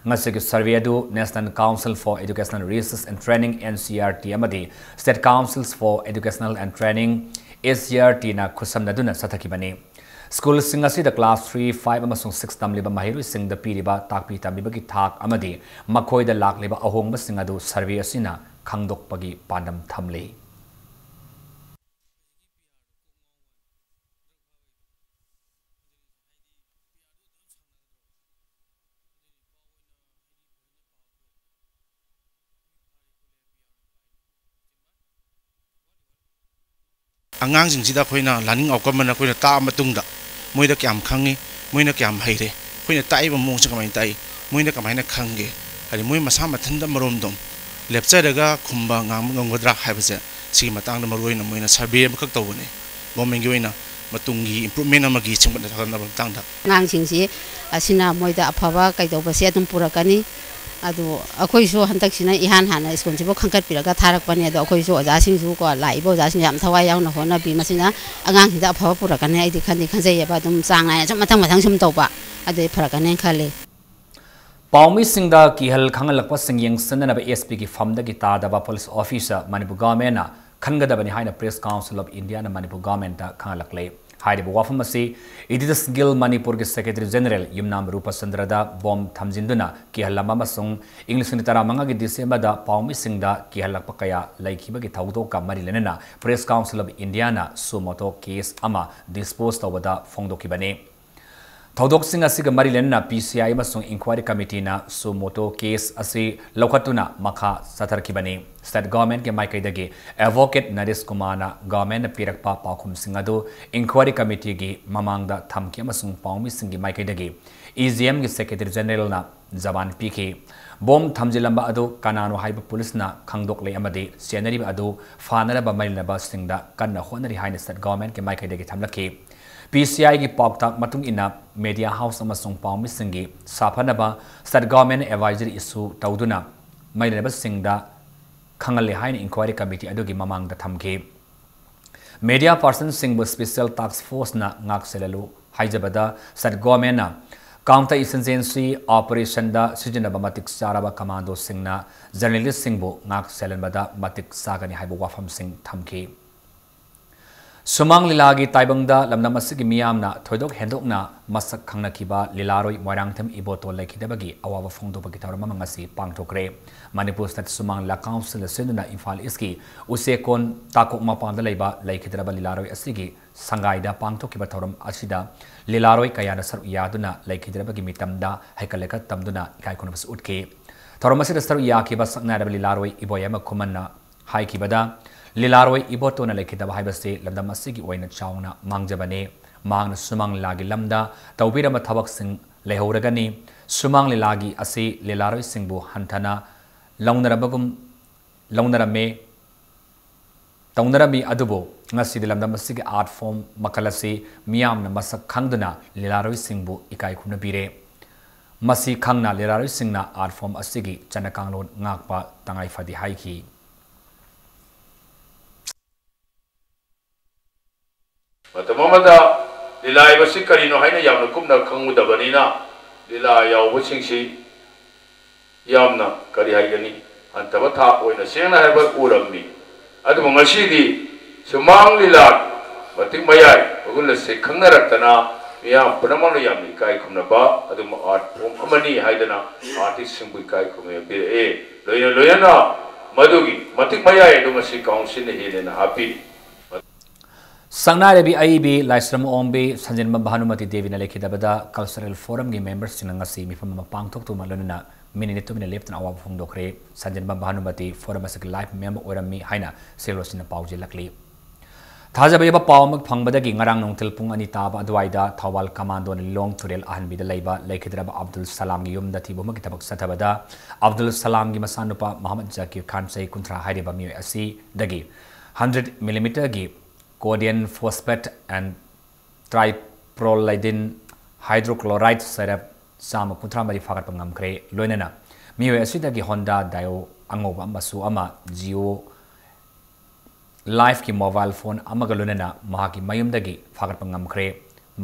ꯉꯁꯤꯒꯤ ꯁꯔꯚꯦ ꯑꯗꯨ National Council for Educational Research and Training, N C R T, ꯑꯃꯗꯤ State Councils for Educational and Training, S C R T, ꯅ ꯈꯨꯠꯁꯝꯅꯗꯨꯅ ꯆꯠꯊꯈꯤꯕꯅꯤ꯫ ꯁ꯭ꯀꯨꯜꯁꯤꯡ ꯑꯁꯤꯗ class three, five ꯑꯃꯁꯨꯡ six ꯇꯝꯂꯤꯕ ꯃꯍꯩꯔꯣꯏꯁꯤꯡꯗ ꯄꯤꯔꯤꯕ ꯇꯥꯛꯄꯤ ꯇꯝꯕꯤꯕꯒꯤ ꯊꯥꯛ ꯑꯃꯗꯤ ꯃꯈꯣꯏꯗ ꯂꯥꯛꯂꯤꯕ ꯑꯍꯣꯡꯕꯁꯤꯡ ꯑꯗꯨ ꯁꯔꯚꯦ ꯑꯁꯤꯅ ꯈꯪꯗꯣꯛꯄꯒꯤ ꯄꯥꯟꯗꯝ ꯊꯝꯂꯤ꯫ ꯑꯉꯥꯡꯁꯤꯡꯁꯤꯗ ꯑꯩꯈꯣꯏꯅ learning outcome ꯑꯃ ꯑꯩꯈꯣꯏꯅ ꯇꯥꯛꯑ ꯃꯇꯨꯡꯗ ꯃꯣꯏꯗ ꯀꯌꯥꯝ ꯈꯪꯉꯤ, ꯃꯣꯏꯅ ꯀꯌꯥꯝ ꯍꯩꯔꯦ, ꯑꯩꯈꯣꯏꯅ ꯇꯥꯛꯏꯕ ꯃꯑꯣꯡꯁꯦ ꯀꯃꯥꯏꯅ ꯇꯥꯛꯏ, ꯃꯣꯏꯅ ꯀꯃꯥꯏꯅ ꯈꯪꯒꯦ, ꯍꯥꯏꯗꯤ ꯃꯣꯏ ꯃꯁꯥ ꯃꯊꯟꯇ ꯃꯔꯣꯝꯗꯣꯝ ꯂꯦꯞꯆꯔꯒ ꯈꯨꯝꯕ ꯉꯥꯡꯕ ꯉꯝꯒꯗ꯭ꯔꯥ ꯍꯥꯏꯕꯁꯦ, ꯁꯤꯒꯤ ꯃꯇꯥꯡꯗ ꯃꯔꯨꯑꯣꯏꯅ ꯃꯣꯏꯅ survey ꯑꯃꯈꯛ ꯇꯧꯕꯅꯦ꯫ Governmentꯀꯤ ꯑꯣꯏꯅ ꯃꯇꯨꯡꯒꯤ improvement ꯑꯃꯒꯤ ꯁꯦꯝꯒꯠꯅ ꯁꯥꯒꯠꯅꯕ ꯃꯇꯥꯡꯗ꯫ ꯑꯉꯥꯡꯁꯤꯡꯁꯤ ꯑꯁꯤꯅ ꯃꯣꯏꯗ ꯑꯐꯕ ꯀꯩꯗꯧꯕꯁꯦ ꯑꯗꯨꯝ ꯄꯨꯔꯛꯀꯅꯤ꯫ ꯑꯗꯨ ꯑꯩꯈꯣꯏꯁꯨ ꯍꯟꯗꯛꯁꯤꯅ ꯏꯍꯥꯟ ꯍꯥꯟꯅ ꯁ꯭ꯀꯨꯜꯁꯤꯕꯨ ꯈꯟꯒꯠꯄꯤꯔꯒ ꯊꯥꯔꯛꯄꯅꯦ꯫ ꯑꯗꯣ ꯑꯩꯈꯣꯏꯁꯨ ꯑꯣꯖꯥꯁꯤꯡꯁꯨ ꯀꯣ, ꯂꯥꯛꯏꯕ ꯑꯣꯖꯥꯁꯤꯡ ꯌꯥꯝ ꯊꯋꯥꯏ ꯌꯥꯎꯅ ꯍꯣꯠꯅꯕꯤ, ꯃꯁꯤꯅ ꯑꯉꯥꯡꯁꯤꯡꯗ ꯑꯐꯕ ꯄꯨꯔꯛꯀꯅꯤ ꯑꯩꯗꯤ ꯈꯟꯗꯤ ꯈꯟꯖꯩꯌꯦꯕ꯫ ꯑꯗꯨꯝ ꯆꯥꯡ ꯅꯥꯏꯅ ꯁꯨꯝ ꯃꯊꯪ ꯃꯊꯪ ꯁꯨꯝ ꯇꯧꯕ, ꯑꯗꯨꯗꯤ ꯐꯔꯛꯀꯅꯦꯅ ꯈꯜꯂꯤ꯫ ꯄꯥꯎꯃꯤꯁꯤꯡꯗ ꯀꯤꯍꯜ ꯈꯪꯍꯜꯂꯛꯄꯁꯤꯡ ꯌꯦꯡꯁꯤꯟꯅꯅꯕ S P ꯒꯤ ꯐꯝꯗꯒꯤ ꯇꯥꯗꯕ police officer ꯃꯅꯤꯄꯨꯔ government ꯅ ꯈꯟꯒꯗꯕꯅꯤ ꯍꯥꯏꯅ Press Council of India ꯅ ꯃꯅꯤꯄꯨꯔ government ꯇ ꯈꯪꯍꯜꯂꯛꯂꯦ꯫ ꯍꯥꯏꯔꯤꯕ ꯋꯥꯐꯝ ꯑꯁꯤ Editors Guild ꯃꯅꯤꯄꯨꯔꯒꯤ secretary general ꯌꯨꯝꯅꯥꯝ ꯔꯨꯄꯆꯟꯗ꯭ꯔꯗ ꯕꯣꯝ ꯊꯝꯖꯤꯟꯗꯨꯅ ꯀꯤꯍꯜꯂꯝꯕ ꯑꯃꯁꯨꯡ ꯏꯪ ꯂꯤꯁꯤꯡ ꯇꯔꯥꯃꯉꯥꯒꯤ December ꯗ ꯄꯥꯎꯃꯤꯁꯤꯡꯗ ꯀꯤꯍꯜꯂꯛꯄ ꯀꯌꯥ ꯂꯩꯈꯤꯕꯒꯤ ꯊꯧꯗꯣꯛꯀ ꯃꯔꯤ ꯂꯩꯅꯅ Press Council of India ꯅ suo motu case ꯑꯃ dispose ꯇꯧꯕꯗ ꯐꯣꯡꯗꯣꯛꯈꯤꯕꯅꯤ꯫ ꯊꯧꯗꯣꯛꯁꯤꯡ ꯑꯁꯤꯒ ꯃꯔꯤ ꯂꯩꯅꯅ P C I ꯑꯃꯁꯨꯡ inquiry committee ꯅ suo motu case ꯑꯁꯤ ꯂꯧꯈꯠꯇꯨꯅ ꯃꯈꯥ ꯆꯠꯊꯔꯛꯈꯤꯕꯅꯤ꯫ State government ꯀꯤ ꯃꯥꯏꯀꯩꯗꯒꯤ advocate ꯅꯔꯦꯁ ꯀꯨꯃꯥꯔꯅ government ꯅ ꯄꯤꯔꯛꯄ ꯄꯥꯎꯈꯨꯝꯁꯤꯡ ꯑꯗꯨ inquiry committee ꯒꯤ ꯃꯃꯥꯡꯗ ꯊꯝꯈꯤ ꯑꯃꯁꯨꯡ ꯄꯥꯎꯃꯤꯁꯤꯡꯒꯤ ꯃꯥꯏꯀꯩꯗꯒꯤ E G M ꯒꯤ secretary general ꯅ ꯖꯕꯥꯟ ꯄꯤꯈꯤ꯫ ꯕꯣꯝ ꯊꯝꯖꯤꯜꯂꯝꯕ ꯑꯗꯨ ꯀꯅꯥꯅꯣ ꯍꯥꯏꯕ police ꯅ ꯈꯪꯗꯣꯛꯂꯦ ꯑꯃꯗꯤ ꯆꯦꯟꯅꯔꯤꯕ ꯑꯗꯨ ꯐꯥꯅꯅꯕ ꯃꯔꯤ ꯂꯩꯅꯕꯁꯤꯡꯗ ꯀꯟꯅ ꯍꯣꯠꯅꯔꯤ ꯍꯥꯏꯅ state government ꯀꯤ ꯃꯥꯏꯀꯩꯗꯒꯤ ꯊꯝꯂꯛꯈꯤ꯫ P C I ꯒꯤ ꯄꯥꯎꯇꯥꯛ ꯃꯇꯨꯡ ꯏꯟꯅ media house ꯑꯃꯁꯨꯡ ꯄꯥꯎꯃꯤꯁꯤꯡꯒꯤ ꯁꯥꯐꯅꯕ state government advisory issue ꯇꯧꯗꯨꯅ ꯃꯔꯤ ꯂꯩꯅꯕꯁꯤꯡꯗ ꯈꯪꯍꯜꯂꯦ ꯍꯥꯏꯅ inquiry committee ꯑꯗꯨꯒꯤ ꯃꯃꯥꯡꯗ ꯊꯝꯈꯤ꯫ Media person ꯁꯤꯡꯕꯨ special task force ꯅ ꯉꯥꯛ ꯁꯦꯜꯍꯜꯂꯨ ꯍꯥꯏꯖꯕꯗ state government ꯅ counter insurgency operation ꯗ ꯁꯤꯖꯤꯟꯅꯕ ꯃꯇꯤꯛ ꯆꯥꯔꯕ commando ꯁꯤꯡꯅ journalist ꯁꯤꯡꯕꯨ ꯉꯥꯛ ꯁꯦꯜꯍꯟꯕꯗ ꯃꯇꯤꯛ ꯆꯥꯒꯅꯤ ꯍꯥꯏꯕ ꯋꯥꯐꯝꯁꯤꯡ ꯊꯝꯈꯤ꯫ ꯁꯨꯃꯥꯡ ꯂꯤꯂꯥꯒꯤ ꯇꯥꯏꯕꯪꯗ ꯂꯝꯗꯝ ꯑꯁꯤꯒꯤ ꯃꯤꯌꯥꯝꯅ ꯊꯣꯏꯗꯣꯛ ꯍꯦꯟꯗꯣꯛꯅ ꯃꯁꯛ ꯈꯪꯅꯈꯤꯕ ꯂꯤꯂꯥꯔꯣꯏ ꯃꯣꯏꯔꯥꯡꯊꯦꯝ ꯏꯕꯣꯇꯣꯟ ꯂꯩꯈꯤꯗꯕꯒꯤ ꯑꯋꯥꯕ ꯐꯣꯡꯗꯣꯛꯄꯒꯤ ꯊꯧꯔꯝ ꯑꯃ ꯉꯁꯤ ꯄꯥꯡꯊꯣꯛꯈ꯭ꯔꯦ꯫ ꯃꯅꯤꯄꯨꯔ state ꯁꯨꯃꯥꯡ ꯂꯤꯂꯥ council ꯅ ꯁꯤꯟꯗꯨꯅ ꯏꯝꯐꯥꯜ East ꯀꯤ ꯎꯆꯦꯛꯀꯣꯟ ꯇꯥꯀꯣꯛ ꯃꯄꯥꯟꯗ ꯂꯩꯕ ꯂꯩꯈꯤꯗ꯭ꯔꯕ ꯂꯤꯂꯥꯔꯣꯏ ꯑꯁꯤꯒꯤ ꯁꯪꯒꯥꯏꯗ ꯄꯥꯡꯊꯣꯛꯈꯤꯕ ꯊꯧꯔꯝ ꯑꯁꯤꯗ ꯂꯤꯂꯥꯔꯣꯏ ꯀꯌꯥꯅ ꯁꯔꯨꯛ ꯌꯥꯗꯨꯅ ꯂꯩꯈꯤꯗ꯭ꯔꯕꯒꯤ ꯃꯤꯇꯝꯗ ꯍꯩꯀꯠ ꯂꯩꯀꯠ ꯇꯝꯗꯨꯅ ꯏꯀꯥꯏ ꯈꯨꯝꯅꯕꯁꯨ ꯎꯠꯈꯤ꯫ ꯊꯧꯔꯝ ꯑꯁꯤꯗ ꯁꯔꯨꯛ ꯌꯥꯈꯤꯕ ꯁꯛꯅꯥꯏꯔꯕ ꯂꯤꯂꯥꯔꯣꯏ ꯏꯕꯣꯌꯥꯏꯃ ꯈꯨꯃꯟꯅ ꯍꯥꯏꯈꯤꯕꯗ, ꯂꯤꯂꯥꯔꯣꯏ ꯏꯕꯣꯇꯣꯟꯅ ꯂꯩꯈꯤꯗꯕ ꯍꯥꯏꯕꯁꯤ ꯂꯝꯗꯝ ꯑꯁꯤꯒꯤ ꯑꯣꯏꯅ ꯆꯥꯎꯅ ꯃꯥꯡꯖꯕꯅꯤ꯫ ꯃꯍꯥꯛꯅ ꯁꯨꯃꯥꯡ ꯂꯤꯂꯥꯒꯤ ꯂꯝꯗ ꯇꯧꯕꯤꯔꯝꯕ ꯊꯕꯛꯁꯤꯡ ꯂꯩꯍꯧꯔꯒꯅꯤ꯫ ꯁꯨꯃꯥꯡ ꯂꯤꯂꯥꯒꯤ ꯑꯁꯤ ꯂꯤꯂꯥꯔꯣꯏꯁꯤꯡꯕꯨ ꯍꯟꯊꯅ ꯂꯧꯅꯔꯕꯒꯨꯝ ꯂꯧꯅꯔꯝꯃꯤ꯫ ꯇꯧꯅꯔꯝꯃꯤ, ꯑꯗꯨꯕꯨ ꯉꯁꯤꯗꯤ ꯂꯝꯗꯝ ꯑꯁꯤꯒꯤ art form ꯃꯈꯜ ꯑꯁꯤ ꯃꯤꯌꯥꯝꯅ ꯃꯁꯛ ꯈꯪꯗꯨꯅ ꯂꯤꯂꯥꯔꯣꯏꯁꯤꯡꯕꯨ ꯏꯀꯥꯏ ꯈꯨꯝꯅꯕꯤꯔꯦ꯫ ꯃꯁꯤ ꯈꯪꯅ ꯂꯤꯂꯥꯔꯣꯏꯁꯤꯡꯅ art form ꯑꯁꯤꯒꯤ ꯆꯠꯅ ꯀꯥꯡꯂꯣꯟ ꯉꯥꯛꯄ ꯇꯉꯥꯏ ꯐꯗꯦ ꯍꯥꯏꯈꯤ꯫ ꯃꯇꯝ ꯑꯃꯗ ꯂꯤꯂꯥ ꯍꯥꯏꯕꯁꯤ ꯀꯔꯤꯅꯣ ꯍꯥꯏꯅ ꯌꯥꯝꯅ ꯀꯨꯞꯅ ꯈꯪꯉꯨꯗꯕꯅꯤꯅ, ꯂꯤꯂꯥ ꯌꯥꯎꯕꯁꯤꯡꯁꯤ ꯌꯥꯝꯅ, ꯀꯔꯤ ꯍꯥꯏꯒꯅꯤ, ꯍꯟꯊꯕ ꯊꯥꯛ ꯑꯣꯏꯅ ꯁꯦꯡꯅ ꯍꯥꯏꯔꯕ ꯎꯔꯝꯃꯤ꯫ ꯑꯗꯨꯕꯨ ꯉꯁꯤꯗꯤ ꯁꯨꯃꯥꯡ ꯂꯤꯂꯥ ꯃꯇꯤꯛ ꯃꯌꯥꯏ ꯃꯒꯨꯟ ꯑꯁꯤ ꯈꯪꯅꯔꯛꯇꯅ ꯃꯤꯌꯥꯝ ꯄꯨꯝꯅꯃꯛꯅ ꯌꯥꯝꯅ ꯏꯀꯥꯏ ꯈꯨꯝꯅꯕ ꯑꯗꯨꯒꯨꯝꯕ art form ꯑꯃꯅꯤ ꯍꯥꯏꯗꯅ artistꯁꯤꯡꯕꯨ ꯏꯀꯥꯏ ꯈꯨꯝꯅꯕ ꯄꯤꯔꯛꯑꯦ꯫ ꯂꯣꯏꯅ ꯂꯣꯏꯅꯅ ꯃꯗꯨꯒꯤ ꯃꯇꯤꯛ ꯃꯌꯥꯏ ꯑꯗꯨ ꯉꯁꯤ councilꯅ ꯍꯦꯟꯅ ꯍꯦꯟꯅ ꯍꯥꯞꯄꯤ꯫ ꯁꯛꯅꯥꯏꯔꯕꯤ ꯑꯏꯕꯤ ꯂꯥꯏꯁ꯭ꯔꯝ ꯑꯣꯡꯕꯤ ꯁꯟꯖꯦꯟꯕꯝ ꯚꯥꯅꯨꯃꯇꯤ ꯗꯦꯕꯤꯅ ꯂꯩꯈꯤꯗꯕꯗ cultural forumꯒꯤ memberꯁꯤꯡꯅ ꯉꯁꯤ ꯃꯤꯐꯝ ꯑꯃ ꯄꯥꯡꯊꯣꯛꯇꯨꯅ ꯂꯣꯏꯅꯅ ꯃꯤꯅꯤꯠ ꯇꯨꯃꯤꯟꯅ ꯂꯦꯞꯇꯅ ꯑꯋꯥꯕ ꯐꯣꯡꯗꯣꯛꯈ꯭ꯔꯦ꯫ ꯁꯟꯖꯦꯟꯕꯝ ꯚꯥꯅꯨꯃꯇꯤ forum ꯑꯁꯤꯒꯤ life member ꯑꯣꯏꯔꯝꯃꯤ ꯍꯥꯏꯅ ꯁꯤꯔꯣꯁꯤꯅ ꯄꯥꯎꯖꯦꯜꯂꯛꯂꯤ꯫ ꯊꯥꯖꯕ ꯌꯥꯕ ꯄꯥꯎ ꯑꯃ ꯐꯪꯕꯗꯒꯤ ꯉꯔꯥꯡ ꯅꯨꯡꯊꯤꯜ ꯄꯨꯡ ꯑꯅꯤ ꯇꯥꯕ ꯑꯗꯨꯋꯥꯏꯗ ꯊꯧꯕꯥꯜ ꯀꯃꯥꯟꯗꯣꯅ ꯂꯤꯂꯣꯡ ꯇꯨꯔꯦꯜ ꯑꯍꯟꯕꯤꯗ ꯂꯩꯕ ꯂꯩꯈꯤꯗ꯭ꯔꯕ ꯑꯕꯗꯨꯜ ꯁꯂꯥꯝꯒꯤ ꯌꯨꯝꯗ ꯊꯤꯕ ꯍꯨꯝꯕꯒꯤ ꯊꯕꯛ ꯆꯠꯊꯕꯗ ꯑꯕꯗꯨꯜ ꯁꯂꯥꯝꯒꯤ ꯃꯆꯥꯅꯨꯄꯥ ꯃꯣꯍꯝꯃꯗ ꯖꯀꯤꯔ ꯈꯥꯟ ꯆꯍꯤ ꯀꯨꯟꯊ꯭ꯔꯥ ꯍꯥꯏꯔꯤꯕ ꯃꯤꯑꯣꯏ ꯑꯁꯤꯗꯒꯤ hundred millimeterꯒꯤ codion phosphate and tripyrrolidine hydrochloride syrup ꯆꯥꯝꯃ ꯀꯨꯟꯊ꯭ꯔꯥ ꯃꯔꯤ ꯐꯥꯒꯠꯄ ꯉꯝꯈ꯭ꯔꯦ꯫ ꯂꯣꯏꯅꯅ ꯃꯤꯑꯣꯏ ꯑꯁꯤꯗꯒꯤ Honda Dio ꯑꯉꯧꯕ ꯃꯆꯨ ꯑꯃ, Jio Lifeꯀꯤ mobile phone ꯑꯃꯒ ꯂꯣꯏꯅꯅ ꯃꯍꯥꯛꯀꯤ ꯃꯌꯨꯝꯗꯒꯤ ꯐꯥꯒꯠꯄ ꯉꯝꯈ꯭ꯔꯦ꯫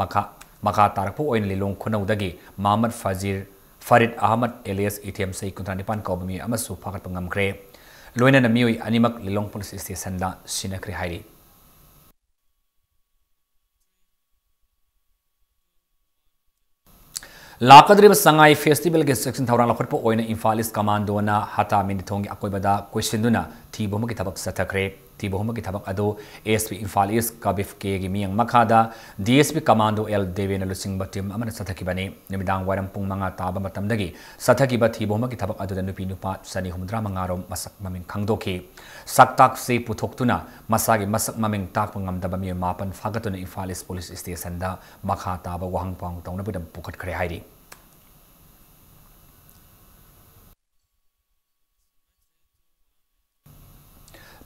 ꯃꯈꯥ, ꯃꯈꯥ ꯇꯥꯔꯛꯄ ꯑꯣꯏꯅ ꯂꯤꯂꯣꯡ ꯈꯨꯅꯧꯗꯒꯤ ꯃꯍꯃꯗ ꯐꯖꯤꯔ, ꯐꯔꯤꯗ ꯑꯍꯃꯗ alias ꯏꯊꯦꯝ ꯆꯍꯤ ꯀꯨꯟꯊ꯭ꯔꯥ ꯅꯤꯄꯥꯟ ꯀꯧꯕ ꯃꯤꯑꯣꯏ ꯑꯃꯁꯨ ꯐꯥꯒꯠꯄ ꯉꯝꯈ꯭ꯔꯦ꯫ ꯂꯣꯏꯅꯅ ꯃꯤꯑꯣꯏ ꯑꯅꯤꯃꯛ ꯂꯤꯂꯣꯡ police stationꯗ ꯁꯤꯟꯅꯈ꯭ꯔꯦ ꯍꯥꯏꯔꯤ꯫ ꯂꯥꯛꯀꯗꯧꯔꯤꯕ ꯁꯉꯥꯏ festivalꯒꯤ ꯆꯦꯛꯁꯤꯟ ꯊꯧꯔꯥꯡ ꯂꯧꯈꯠꯄ ꯑꯣꯏꯅ ꯏꯝꯐꯥꯜ East Commandoꯅ ꯍꯇꯥ ꯃꯤꯅꯤꯊꯣꯡꯒꯤ ꯑꯀꯣꯏꯕꯗ ꯀꯣꯏꯁꯤꯟꯗꯨꯅ ꯊꯤꯕ ꯍꯨꯝꯕꯒꯤ ꯊꯕꯛ ꯆꯠꯊꯈ꯭ꯔꯦ꯫ ꯊꯤꯕ ꯍꯨꯝꯕꯒꯤ ꯊꯕꯛ ꯑꯗꯨ SP ꯏꯝꯐꯥꯜ East ꯀꯕꯤꯐ Kꯒꯤ ꯃꯤꯠꯌꯦꯡ ꯃꯈꯥꯗ DSP Commando L ꯗꯦꯕꯦꯅ ꯂꯨꯆꯤꯡꯕ team ꯑꯃꯅ ꯆꯠꯊꯈꯤꯕꯅꯤ꯫ ꯅꯨꯃꯤꯗꯥꯡ ꯋꯥꯏꯔꯝ ꯄꯨꯡ ꯃꯉꯥ ꯇꯥꯕ ꯃꯇꯝꯗꯒꯤ ꯆꯠꯊꯈꯤꯕ ꯊꯤꯕ ꯍꯨꯝꯕꯒꯤ ꯊꯕꯛ ꯑꯗꯨꯗ ꯅꯨꯄꯤ ꯅꯨꯄꯥ ꯆꯅꯤ ꯍꯨꯝꯗ꯭ꯔꯥ ꯃꯉꯥ ꯔꯣꯝ ꯃꯁꯛ ꯃꯃꯤꯡ ꯈꯪꯗꯣꯛꯈꯤ꯫ ꯁꯛꯇꯥꯛ ꯆꯦ ꯄꯨꯊꯣꯛꯇꯨꯅ ꯃꯁꯥꯒꯤ ꯃꯁꯛ ꯃꯃꯤꯡ ꯇꯥꯛꯄ ꯉꯝꯗꯕ ꯃꯤꯑꯣꯏ ꯃꯥꯄꯟ ꯐꯥꯒꯠꯇꯨꯅ ꯏꯝꯐꯥꯜ East Police Stationꯗ ꯃꯈꯥ ꯇꯥꯕ ꯋꯥꯍꯪ ꯄꯥꯎꯍꯪ ꯇꯧꯅꯕꯒꯤꯗꯃꯛ ꯄꯨꯈꯠꯈ꯭ꯔꯦ ꯍꯥꯏꯔꯤ꯫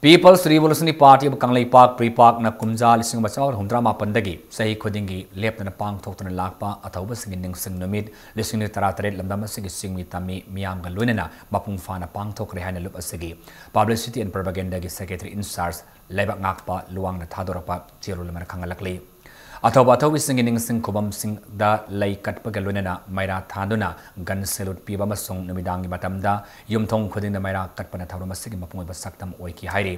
People's Revolutionary Party of Kangleipak, ꯄ꯭ꯔꯤꯄꯥꯛꯅ ꯀꯨꯝꯖꯥ ꯂꯤꯁꯤꯡ ꯑꯃ ꯆꯥꯃꯥꯄꯟ ꯍꯨꯝꯗ꯭ꯔꯥ ꯃꯥꯄꯟꯗꯒꯤ ꯆꯍꯤ ꯈꯨꯗꯤꯡꯒꯤ ꯂꯦꯞꯇꯅ ꯄꯥꯡꯊꯣꯛꯇꯨꯅ ꯂꯥꯛꯄ ꯑꯊꯧꯕꯁꯤꯡꯒꯤ ꯅꯤꯡꯁꯤꯡ ꯅꯨꯃꯤꯠ ꯂꯤꯁꯤꯡ ꯑꯅꯤ ꯇꯔꯥꯇꯔꯦꯠ ꯂꯝꯗꯝ ꯑꯁꯤꯒꯤ ꯆꯤꯡꯃꯤ ꯇꯝꯃꯤ ꯃꯤꯌꯥꯝꯒ ꯂꯣꯏꯅꯅ ꯃꯄꯨꯡ ꯐꯥꯅ ꯄꯥꯡꯊꯣꯛꯈ꯭ꯔꯦ ꯍꯥꯏꯅ ꯂꯨꯞ ꯑꯁꯤꯒꯤ Publicity and Propaganda ꯒꯤ Secretary in Charge ꯂꯩꯕꯥꯛ ꯉꯥꯛꯄ ꯂꯨꯋꯥꯡꯅ ꯊꯥꯗꯣꯔꯛꯄ ꯆꯦꯔꯣꯜ ꯑꯃꯅ ꯈꯪꯍꯜꯂꯛꯂꯤ꯫ ꯑꯊꯧꯕ ꯑꯊꯧꯕꯤꯁꯤꯡꯒꯤ ꯅꯤꯡꯁꯤꯡ ꯈꯨꯕꯝꯁꯤꯡꯗ ꯂꯩ ꯀꯠꯄꯒ ꯂꯣꯏꯅꯅ ꯃꯩꯔꯥ ꯊꯥꯟꯗꯨꯅ gun salute ꯄꯤꯕ ꯑꯃꯁꯨꯡ ꯅꯨꯃꯤꯗꯥꯡꯒꯤ ꯃꯇꯝꯗ ꯌꯨꯝꯊꯣꯡ ꯈꯨꯗꯤꯡꯗ ꯃꯩꯔꯥ ꯀꯠꯄꯅ ꯊꯧꯔꯝ ꯑꯁꯤꯒꯤ ꯃꯄꯨꯡ ꯑꯣꯏꯕ ꯁꯛꯇꯝ ꯑꯣꯏꯈꯤ ꯍꯥꯏꯔꯤ꯫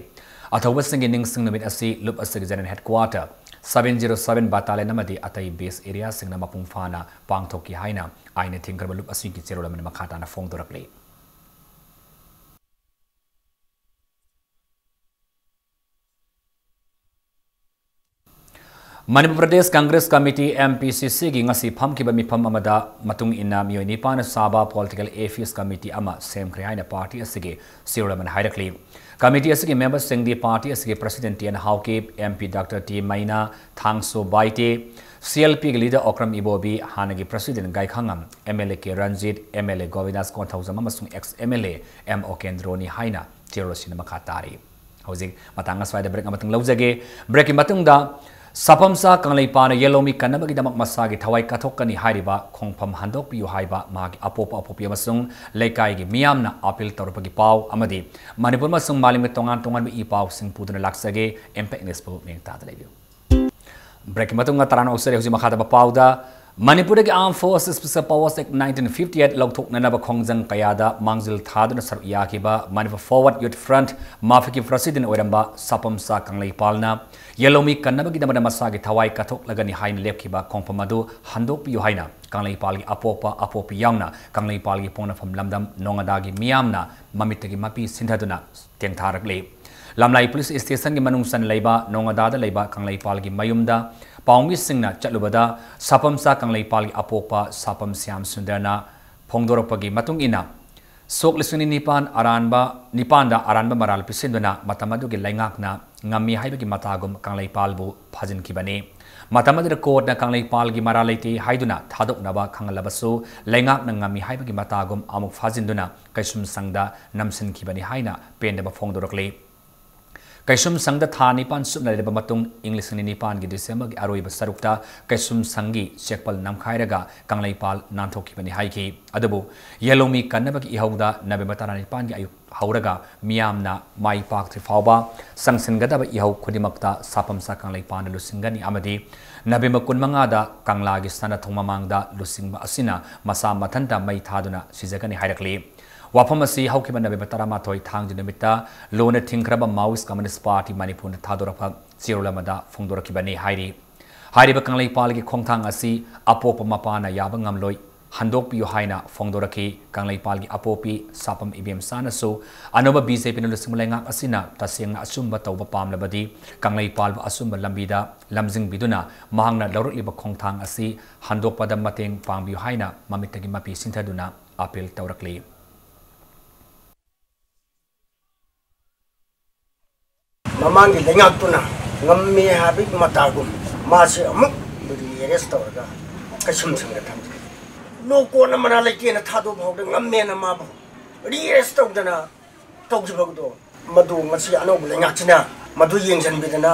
ꯑꯊꯧꯕꯁꯤꯡꯒꯤ ꯅꯤꯡꯁꯤꯡ ꯅꯨꯃꯤꯠ ꯑꯁꯤ ꯂꯨꯞ ꯑꯁꯤꯒꯤ General Headquarter, seven zero seven Battalion ꯑꯃꯗꯤ ꯑꯇꯩ base area ꯁꯤꯡꯅ ꯃꯄꯨꯡ ꯐꯥꯅ ꯄꯥꯡꯊꯣꯛꯈꯤ ꯍꯥꯏꯅ ꯑꯥꯏꯟꯅ ꯊꯤꯡꯈ꯭ꯔꯕ ꯂꯨꯞ ꯑꯁꯤꯒꯤ ꯆꯦꯔꯣꯜ ꯑꯃꯅ ꯃꯈꯥ ꯇꯥꯅ ꯐꯣꯡꯗꯣꯔꯛꯂꯤ꯫ Manipur Pradesh congress committee, M P C C ꯒꯤ ꯉꯁꯤ ꯐꯝꯈꯤꯕ ꯃꯤꯐꯝ ꯑꯃꯗ ꯃꯇꯨꯡ ꯏꯟꯅ ꯃꯤꯑꯣꯏ ꯅꯤꯄꯥꯟꯅ ꯁꯥꯕ political affairs committee ꯑꯃ ꯁꯦꯝꯈ꯭ꯔꯦ ꯍꯥꯏꯅ party ꯑꯁꯤꯒꯤ ꯆꯦꯔꯣꯜ ꯑꯃꯅ ꯍꯥꯏꯔꯛꯂꯤ꯫ Committee ꯑꯁꯤꯒꯤ member ꯁꯤꯡꯗꯤ party ꯑꯁꯤꯒꯤ President T N Haokip, M P Doctor T Maina, Thangso Baite, C L P ꯒꯤ leader Okram Ibobi, ꯍꯥꯟꯅꯒꯤ President ꯒꯥꯏꯈꯥꯉꯝ, M L A K Ranjit, M L A Govindas Konthoujam ꯑꯃꯁꯨꯡ ex M L A M Okendro ꯅꯤ ꯍꯥꯏꯅ ꯆꯦꯔꯣꯜ ꯑꯁꯤꯅ ꯃꯈꯥ ꯇꯥꯔꯤ꯫ ꯍꯧꯖꯤꯛ ꯃꯇꯥꯡ ꯑꯁ꯭ꯋꯥꯏꯗ break ꯑꯃꯇꯪ ꯂꯧꯖꯒꯦ꯫ Break ꯀꯤ ꯃꯇꯨꯡꯗ ꯁꯥꯐꯝꯆꯥ ꯀꯪꯂꯩꯄꯥꯛꯅ ꯌꯦꯜꯍꯧꯃꯤ ꯀꯟꯅꯕꯒꯤꯗꯃꯛ ꯃꯁꯥꯒꯤ ꯊꯋꯥꯏ ꯀꯠꯊꯣꯛꯀꯅꯤ ꯍꯥꯏꯔꯤꯕ ꯈꯣꯡꯐꯝ ꯍꯟꯗꯣꯛꯄꯤꯌꯨ ꯍꯥꯏꯕ ꯃꯍꯥꯛꯀꯤ ꯑꯄꯣꯛꯄ ꯑꯄꯣꯛꯄꯤ ꯑꯃꯁꯨꯡ ꯂꯩꯀꯥꯏꯒꯤ ꯃꯤꯌꯥꯝꯅ appeal ꯇꯧꯔꯛꯄꯒꯤ ꯄꯥꯎ ꯑꯃꯗꯤ ꯃꯅꯤꯄꯨꯔ ꯑꯃꯁꯨꯡ ꯃꯥꯂꯦꯝꯒꯤ ꯇꯣꯉꯥꯟ ꯇꯣꯉꯥꯟꯕ ꯏ ꯄꯥꯎꯁꯤꯡ ꯄꯨꯗꯨꯅ ꯂꯥꯛꯆꯒꯦ꯫ Impact News ꯕꯨ ꯃꯤꯠꯌꯦꯡ ꯇꯥꯗꯨꯅ ꯂꯩꯕꯤꯌꯨ꯫ Break ꯀꯤ ꯃꯇꯨꯡꯗ ꯇꯔꯥꯝꯅ ꯑꯣꯛꯆꯔꯤ꯫ ꯍꯧꯖꯤꯛ ꯃꯈꯥ ꯇꯥꯕ ꯄꯥꯎꯗ, ꯃꯅꯤꯄꯨꯔꯗꯒꯤ Armed Forces Special Powers Act nineteen fifty eight ꯂꯧꯊꯣꯛꯅꯅꯕ ꯈꯣꯡꯖꯪ ꯀꯌꯥꯗ ꯃꯥꯡꯖꯤꯜ ꯊꯥꯗꯨꯅ ꯁꯔꯨꯛ ꯌꯥꯈꯤꯕ Manipur Forward Youth Front, ꯃꯥꯐꯤꯀꯤ President ꯑꯣꯏꯔꯝꯕ ꯁꯥꯄꯝꯆꯥ ꯀꯪꯂꯩꯄꯥꯜꯅ ꯌꯦꯜꯍꯧꯃꯤ ꯀꯟꯅꯕꯒꯤꯗꯃꯛꯇ ꯃꯁꯥꯒꯤ ꯊꯋꯥꯏ ꯀꯠꯊꯣꯛꯂꯒꯅꯤ ꯍꯥꯏꯅ ꯂꯦꯞꯈꯤꯕ ꯈꯣꯡꯐꯝ ꯑꯗꯨ ꯍꯟꯗꯣꯛꯄꯤꯌꯨ ꯍꯥꯏꯅ ꯀꯪꯂꯩꯄꯥꯜꯒꯤ ꯑꯄꯣꯛꯄ ꯑꯄꯣꯛꯄꯤ ꯌꯥꯎꯅ ꯀꯪꯂꯩꯄꯥꯜꯒꯤ ꯄꯣꯛꯅꯐꯝ ꯂꯝꯗꯝ ꯅꯣꯉꯥꯗꯥꯒꯤ ꯃꯤꯌꯥꯝꯅ ꯃꯃꯤꯠꯇꯒꯤ ꯃꯄꯤ ꯁꯤꯟꯊꯗꯨꯅ ꯇꯦꯡꯊꯥꯔꯛꯂꯤ꯫ ꯂꯝꯂꯥꯏ Police Station ꯒꯤ ꯃꯅꯨꯡ ꯆꯟꯅ ꯂꯩꯕ ꯅꯣꯉꯥꯗꯥꯗ ꯂꯩꯕ ꯀꯪꯂꯩꯄꯥꯜꯒꯤ ꯃꯌꯨꯝꯗ ꯄꯥꯎꯃꯤꯁꯤꯡꯅ ꯆꯠꯂꯨꯕꯗ ꯁꯥꯄꯝꯆꯥ ꯀꯪꯂꯩꯄꯥꯜꯒꯤ ꯑꯄꯣꯛꯄ ꯁꯥꯄꯝ ꯁ꯭ꯌꯥꯝ ꯁꯨꯟꯗꯔꯅ ꯐꯣꯡꯗꯣꯔꯛꯄꯒꯤ ꯃꯇꯨꯡ ꯏꯟꯅ, ꯁꯣꯛ ꯂꯤꯁꯤꯡ ꯑꯅꯤ ꯅꯤꯄꯥꯟ ꯑꯔꯥꯟꯕ, ꯅꯤꯄꯥꯟꯗ ꯑꯔꯥꯟꯕ ꯃꯔꯥꯜ ꯄꯤꯁꯤꯟꯗꯨꯅ ꯃꯇꯝ ꯑꯗꯨꯒꯤ ꯂꯩꯉꯥꯛꯅ ꯉꯝꯃꯤ ꯍꯥꯏꯕꯒꯤ ꯃꯇꯥꯒꯨꯝ ꯀꯪꯂꯩꯄꯥꯜꯕꯨ ꯐꯥꯖꯤꯟꯈꯤꯕꯅꯤ꯫ ꯃꯇꯝ ꯑꯗꯨꯗ court ꯅ ꯀꯪꯂꯩꯄꯥꯜꯒꯤ ꯃꯔꯥꯜ ꯂꯩꯇꯦ ꯍꯥꯏꯗꯨꯅ ꯊꯥꯗꯣꯛꯅꯕ ꯈꯪꯍꯜꯂꯕꯁꯨ, ꯂꯩꯉꯥꯛꯅ ꯉꯝꯃꯤ ꯍꯥꯏꯕꯒꯤ ꯃꯇꯥꯒꯨꯝ ꯑꯃꯨꯛ ꯐꯥꯖꯤꯟꯗꯨꯅ ꯀꯩꯁꯨꯝꯁꯪꯗ ꯅꯝꯁꯤꯟꯈꯤꯕꯅꯤ ꯍꯥꯏꯅ ꯄꯦꯟꯗꯕ ꯐꯣꯡꯗꯣꯔꯛꯂꯤ꯫ ꯀꯩꯁꯨꯝꯁꯪꯗ ꯊꯥ ꯅꯤꯄꯥꯟ ꯁꯨꯞꯅ ꯂꯩꯔꯕ ꯃꯇꯨꯡ, ꯏꯪ ꯂꯤꯁꯤꯡ ꯑꯅꯤ ꯅꯤꯄꯥꯟꯒꯤ ꯗꯤꯁꯦꯝꯕꯔꯒꯤ ꯑꯔꯣꯏꯕ ꯁꯔꯨꯛꯇ ꯀꯩꯁꯨꯝꯁꯪꯒꯤ ꯆꯦꯛꯄꯜ ꯅꯝꯈꯥꯏꯔꯒ ꯀꯪꯂꯩꯄꯥꯜ ꯅꯥꯟꯊꯣꯛꯈꯤꯕꯅꯤ ꯍꯥꯏꯈꯤ꯫ ꯑꯗꯨꯕꯨ ꯌꯦꯜꯍꯧꯃꯤ ꯀꯟꯅꯕꯒꯤ ꯏꯍꯧꯗ ꯅꯕꯦꯝꯕꯔ ꯇꯔꯥꯅꯤꯄꯥꯟꯒꯤ ꯑꯌꯨꯛ ꯍꯧꯔꯒ ꯃꯤꯌꯥꯝꯅ ꯃꯥꯏ ꯄꯥꯛꯇ꯭ꯔꯤ ꯐꯥꯎꯕ ꯆꯪꯁꯤꯟꯒꯗꯕ ꯏꯍꯧ ꯈꯨꯗꯤꯡꯃꯛꯇ ꯁꯥꯐꯝꯁꯥ ꯀꯪꯂꯩꯄꯥꯜꯅ ꯂꯨꯆꯤꯡꯒꯅꯤ ꯑꯃꯗꯤ ꯅꯕꯦꯝꯕꯔ ꯀꯨꯟꯃꯉꯥꯗ ꯀꯪꯂꯥꯒꯤ ꯁꯅꯥꯊꯣꯡ ꯃꯃꯥꯡꯗ ꯂꯨꯆꯤꯡꯕ ꯑꯁꯤꯅ ꯃꯁꯥ ꯃꯊꯟꯇ ꯃꯩ ꯊꯥꯗꯨꯅ ꯁꯤꯖꯒꯅꯤ ꯍꯥꯏꯔꯛꯂꯤ꯫ ꯋꯥꯐꯝ ꯑꯁꯤ ꯍꯧꯈꯤꯕ ꯅꯕꯦꯝꯕꯔ ꯇꯔꯥꯃꯥꯊꯣꯏ ꯊꯥꯡꯖ ꯅꯨꯃꯤꯠꯇ ꯂꯣꯟꯅ ꯊꯤꯡꯈ꯭ꯔꯕ Maoist Communist Party ꯃꯅꯤꯄꯨꯔꯅ ꯊꯥꯗꯣꯔꯛꯄ ꯆꯦꯔꯣꯜ ꯑꯃꯗ ꯐꯣꯡꯗꯣꯔꯛꯈꯤꯕꯅꯤ ꯍꯥꯏꯔꯤ꯫ ꯍꯥꯏꯔꯤꯕ ꯀꯪꯂꯩꯄꯥꯜꯒꯤ ꯈꯣꯡꯊꯥꯡ ꯑꯁꯤ ꯑꯄꯣꯛꯄ ꯃꯄꯥꯅ ꯌꯥꯕ ꯉꯝꯂꯣꯏ, ꯍꯟꯗꯣꯛꯄꯤꯌꯨ ꯍꯥꯏꯅ ꯐꯣꯡꯗꯣꯔꯛꯈꯤ꯫ ꯀꯪꯂꯩꯄꯥꯜꯒꯤ ꯑꯄꯣꯛꯄꯤ ꯁꯥꯄꯝ ꯏꯕꯦꯝꯆꯥꯅꯁꯨ ꯑꯅꯧꯕ BJPꯅ ꯂꯨꯆꯤꯡꯕ ꯂꯩꯉꯥꯛ ꯑꯁꯤꯅ ꯇꯁꯦꯡꯅ ꯑꯆꯨꯝꯕ ꯇꯧꯕ ꯄꯥꯝꯂꯕꯗꯤ ꯀꯪꯂꯩꯄꯥꯜꯕꯨ ꯑꯆꯨꯝꯕ ꯂꯝꯕꯤꯗ ꯂꯝꯖꯤꯡꯕꯤꯗꯨꯅ ꯃꯍꯥꯛꯅ ꯂꯧꯔꯛꯂꯤꯕ ꯈꯣꯡꯊꯥꯡ ꯑꯁꯤ ꯍꯟꯗꯣꯛꯄꯗ ꯃꯇꯦꯡ ꯄꯥꯡꯕꯤꯌꯨ ꯍꯥꯏꯅ ꯃꯃꯤꯠꯇꯒꯤ ꯃꯄꯤ ꯁꯤꯟꯊꯗꯨꯅ ꯑꯥꯄꯤꯜ ꯇꯧꯔꯛꯂꯤ꯫ ꯃꯃꯥꯡꯒꯤ ꯂꯩꯉꯥꯛꯇꯨꯅ ꯉꯝꯃꯦ ꯍꯥꯏꯕꯒꯤ ꯃꯇꯥꯒꯨꯝ ꯃꯥꯁꯦ ꯑꯃꯨꯛ rearrest ꯇꯧꯔꯒ ꯀꯩꯁꯨꯝꯁꯪꯗ ꯊꯝꯖꯤꯜꯂꯤ꯫ ꯂꯣ ꯀꯣꯟꯅ ꯃꯔꯥ ꯂꯩꯇꯦꯅ ꯊꯥꯗꯣꯛ ꯐꯥꯎꯗ ꯉꯝꯃꯦꯅ ꯃꯥꯕꯨ rearrest ꯇꯧꯗꯅ ꯇꯧꯈꯤꯕꯗꯣ, ꯃꯗꯨ ꯉꯁꯤ ꯑꯅꯧꯕ ꯂꯩꯉꯥꯛꯁꯤꯅ ꯃꯗꯨ ꯌꯦꯡꯁꯤꯟꯕꯤꯗꯅ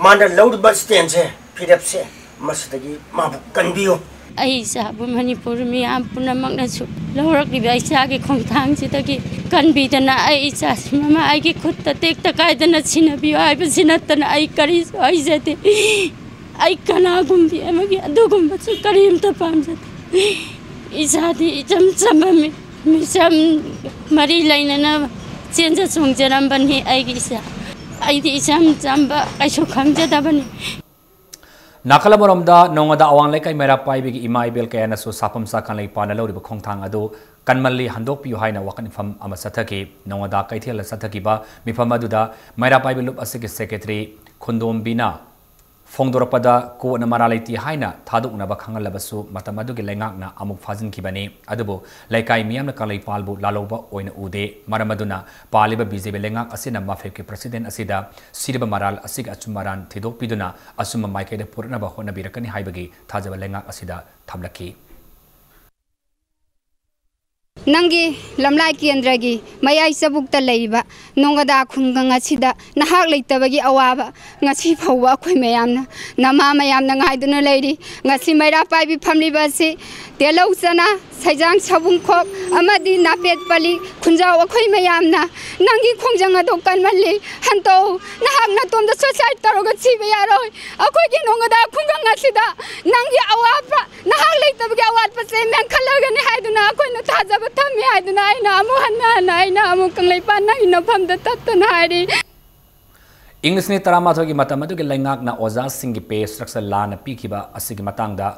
ꯃꯥꯅ ꯂꯧꯔꯤꯕ standꯁꯦ, ꯐꯤꯔꯦꯞꯁꯦ, ꯃꯁꯤꯗꯒꯤ ꯃꯥꯕꯨ ꯀꯟꯕꯤꯌꯨ꯫ ꯑꯩ ꯏꯆꯥꯕꯨ ꯃꯅꯤꯄꯨꯔ ꯃꯤꯌꯥꯝ ꯄꯨꯝꯅꯃꯛꯅꯁꯨ ꯂꯧꯔꯛꯂꯤꯕ ꯏꯆꯥꯒꯤ ꯈꯣꯡꯊꯥꯡꯁꯤꯗꯒꯤ ꯀꯟꯕꯤꯗꯅ ꯑꯩ ꯏꯆꯥꯁꯤ ꯃꯃꯥ ꯑꯩꯒꯤ ꯈꯨꯠꯇ ꯇꯦꯛꯇ ꯀꯥꯏꯗꯅ ꯁꯤꯟꯅꯕꯤꯌꯨ ꯍꯥꯏꯕꯁꯤ ꯅꯠꯇꯅ ꯑꯩ ꯀꯔꯤꯁꯨ ꯍꯥꯏꯖꯗꯦ꯫ ꯑꯩ ꯀꯅꯥꯒꯨꯝꯕꯤ ꯑꯃꯒꯤ ꯑꯗꯨꯒꯨꯝꯕꯁꯨ ꯀꯔꯤꯝꯇ ꯄꯥꯝꯖꯗꯦ꯫ ꯏꯆꯥꯗꯤ ꯏꯆꯝ ꯆꯝꯕ ꯃꯤ-, ꯃꯤꯆꯝ ꯃꯔꯤ ꯂꯩꯅꯅ ꯆꯦꯟꯖ ꯆꯣꯡꯖꯔꯝꯕꯅꯤ ꯑꯩꯒꯤ ꯏꯆꯥ꯫ ꯑꯩꯗꯤ ꯏꯆꯝ ꯆꯝꯕ ꯀꯩꯁꯨ ꯈꯪꯖꯗꯕꯅꯤ꯫ ꯅꯥꯀꯜ ꯑꯃꯔꯣꯝꯗ ꯅꯣꯡꯉꯥꯗ ꯑꯋꯥꯡ ꯂꯩꯀꯥꯏ ꯃꯩꯔꯥ ꯄꯥꯏꯕꯤꯒꯤ ꯏꯃꯥ ꯏꯕꯦꯜ ꯀꯌꯥꯅꯁꯨ ꯁꯥꯐꯝꯁꯥ ꯀꯪꯂꯩꯄꯥꯜꯅ ꯂꯧꯔꯤꯕ ꯈꯣꯡꯊꯥꯡ ꯑꯗꯨ ꯀꯟꯃꯜꯂꯤ, ꯍꯟꯗꯣꯛꯄꯤꯌꯨ ꯍꯥꯏꯅ ꯋꯥꯀꯠ ꯃꯤꯐꯝ ꯑꯃ ꯆꯠꯊꯈꯤ꯫ ꯅꯣꯡꯉꯥꯗ ꯀꯩꯊꯦꯜꯗ ꯆꯠꯊꯈꯤꯕ ꯃꯤꯐꯝ ꯑꯗꯨꯗ ꯃꯩꯔꯥ ꯄꯥꯏꯕꯤ ꯂꯨꯞ ꯑꯁꯤꯒꯤ secretary ꯈꯨꯟꯗꯣꯝꯕꯤꯅ ꯐꯣꯡꯗꯣꯔꯛꯄꯗ ꯀꯣꯟꯅ ꯃꯔꯥ ꯂꯩꯇꯦ ꯍꯥꯏꯅ ꯊꯥꯗꯣꯛꯅꯕ ꯈꯪꯍꯜꯂꯕꯁꯨ ꯃꯇꯝ ꯑꯗꯨꯒꯤ ꯂꯩꯉꯥꯛꯅ ꯑꯃꯨꯛ ꯐꯥꯖꯤꯟꯈꯤꯕꯅꯤ꯫ ꯑꯗꯨꯕꯨ ꯂꯩꯀꯥꯏ ꯃꯤꯌꯥꯝꯅ ꯀꯪꯂꯩꯄꯥꯜꯕꯨ ꯂꯥꯜꯍꯧꯕ ꯑꯣꯏꯅ ꯎꯗꯦ꯫ ꯃꯔꯝ ꯑꯗꯨꯅ ꯄꯥꯜꯂꯤꯕ BJP ꯂꯩꯉꯥꯛ ꯑꯁꯤꯅ ꯃꯥꯐꯦꯞꯀꯤ president ꯑꯁꯤꯗ ꯁꯤꯔꯕ ꯃꯔꯥꯜ ꯑꯁꯤꯒꯤ ꯑꯆꯨꯝ ꯑꯔꯥꯟ ꯊꯤꯗꯣꯛꯄꯤꯗꯨꯅ ꯑꯆꯨꯝꯕ ꯃꯥꯏꯀꯩꯗ ꯄꯨꯔꯛꯅꯕ ꯍꯣꯠꯅꯕꯤꯔꯛꯀꯅꯤ ꯍꯥꯏꯕꯒꯤ ꯊꯥꯖꯕ ꯂꯩꯉꯥꯛ ꯑꯁꯤꯗ ꯊꯝꯂꯛꯈꯤ꯫ ꯅꯪꯒꯤ ꯂꯝꯂꯥꯏ ꯀꯦꯟꯗ꯭ꯔꯒꯤ ꯃꯌꯥꯏ ꯆꯕꯨꯛꯇ ꯂꯩꯔꯤꯕ ꯅꯣꯡꯒꯗꯥ ꯈꯨꯡꯒꯪ ꯑꯁꯤꯗ ꯅꯍꯥꯛ ꯂꯩꯇꯕꯒꯤ ꯑꯋꯥꯕ ꯉꯁꯤ ꯐꯥꯎꯕ ꯑꯩꯈꯣꯏ ꯃꯌꯥꯝꯅ, ꯅꯃꯥ ꯃꯌꯥꯝꯅ ꯉꯥꯏꯗꯨꯅ ꯂꯩꯔꯤ꯫ ꯉꯁꯤ ꯃꯩꯔꯥ ꯄꯥꯏꯕꯤ ꯐꯝꯂꯤꯕ ꯑꯁꯤ ꯇꯦꯂꯧ ꯆꯅꯥ, ꯁꯩꯖꯥꯡ ꯁꯕꯨꯡꯈꯣꯛ ꯑꯃꯗꯤ ꯅꯥꯄꯦꯠ ꯄꯂꯤ ꯈꯨꯟꯖꯥꯎ ꯑꯩꯈꯣꯏ ꯃꯌꯥꯝꯅ ꯅꯪꯒꯤ ꯈꯣꯡꯖꯪ ꯑꯗꯨ ꯀꯟꯃꯜꯂꯤ꯫ ꯍꯟꯇꯣꯛꯎ, ꯅꯍꯥꯛ ꯅꯇꯣꯝꯇ suicide ꯇꯧꯔꯒ ꯁꯤꯕ ꯌꯥꯔꯣꯏ꯫ ꯑꯩꯈꯣꯏꯒꯤ ꯅꯣꯡꯒꯗꯥ ꯈꯨꯡꯒꯪ ꯑꯁꯤꯗ ꯅꯪꯒꯤ ꯑꯋꯥꯕ, ꯅꯍꯥꯛ ꯂꯩꯇꯕꯒꯤ ꯑꯋꯥꯠꯄꯁꯦ ꯃꯦꯟꯈꯠꯂꯒꯅꯤ ꯍꯥꯏꯗꯨꯅ ꯑꯩꯈꯣꯏꯅ ꯊꯥꯖꯕ ꯊꯝꯃꯤ ꯍꯥꯏꯗꯨꯅ ꯑꯩꯅ ꯑꯃꯨꯛ ꯍꯟꯅ ꯍꯟꯅ, ꯑꯩꯅ ꯑꯃꯨꯛ ꯀꯪꯂꯩꯄꯥꯛ ꯅꯪꯒꯤ ꯅꯐꯝꯗ ꯇꯠꯇꯅ ꯍꯥꯏꯔꯤ꯫ ꯏꯪ ꯂꯤꯁꯤꯡ ꯑꯅꯤ ꯇꯔꯥꯃꯥꯊꯣꯏꯒꯤ ꯃꯇꯝ ꯑꯗꯨꯒꯤ ꯂꯩꯉꯥꯛꯅ ꯑꯣꯖꯥꯁꯤꯡꯒꯤ pay structure ꯂꯥꯟꯅ ꯄꯤꯈꯤꯕ ꯑꯁꯤꯒꯤ ꯃꯇꯥꯡꯗ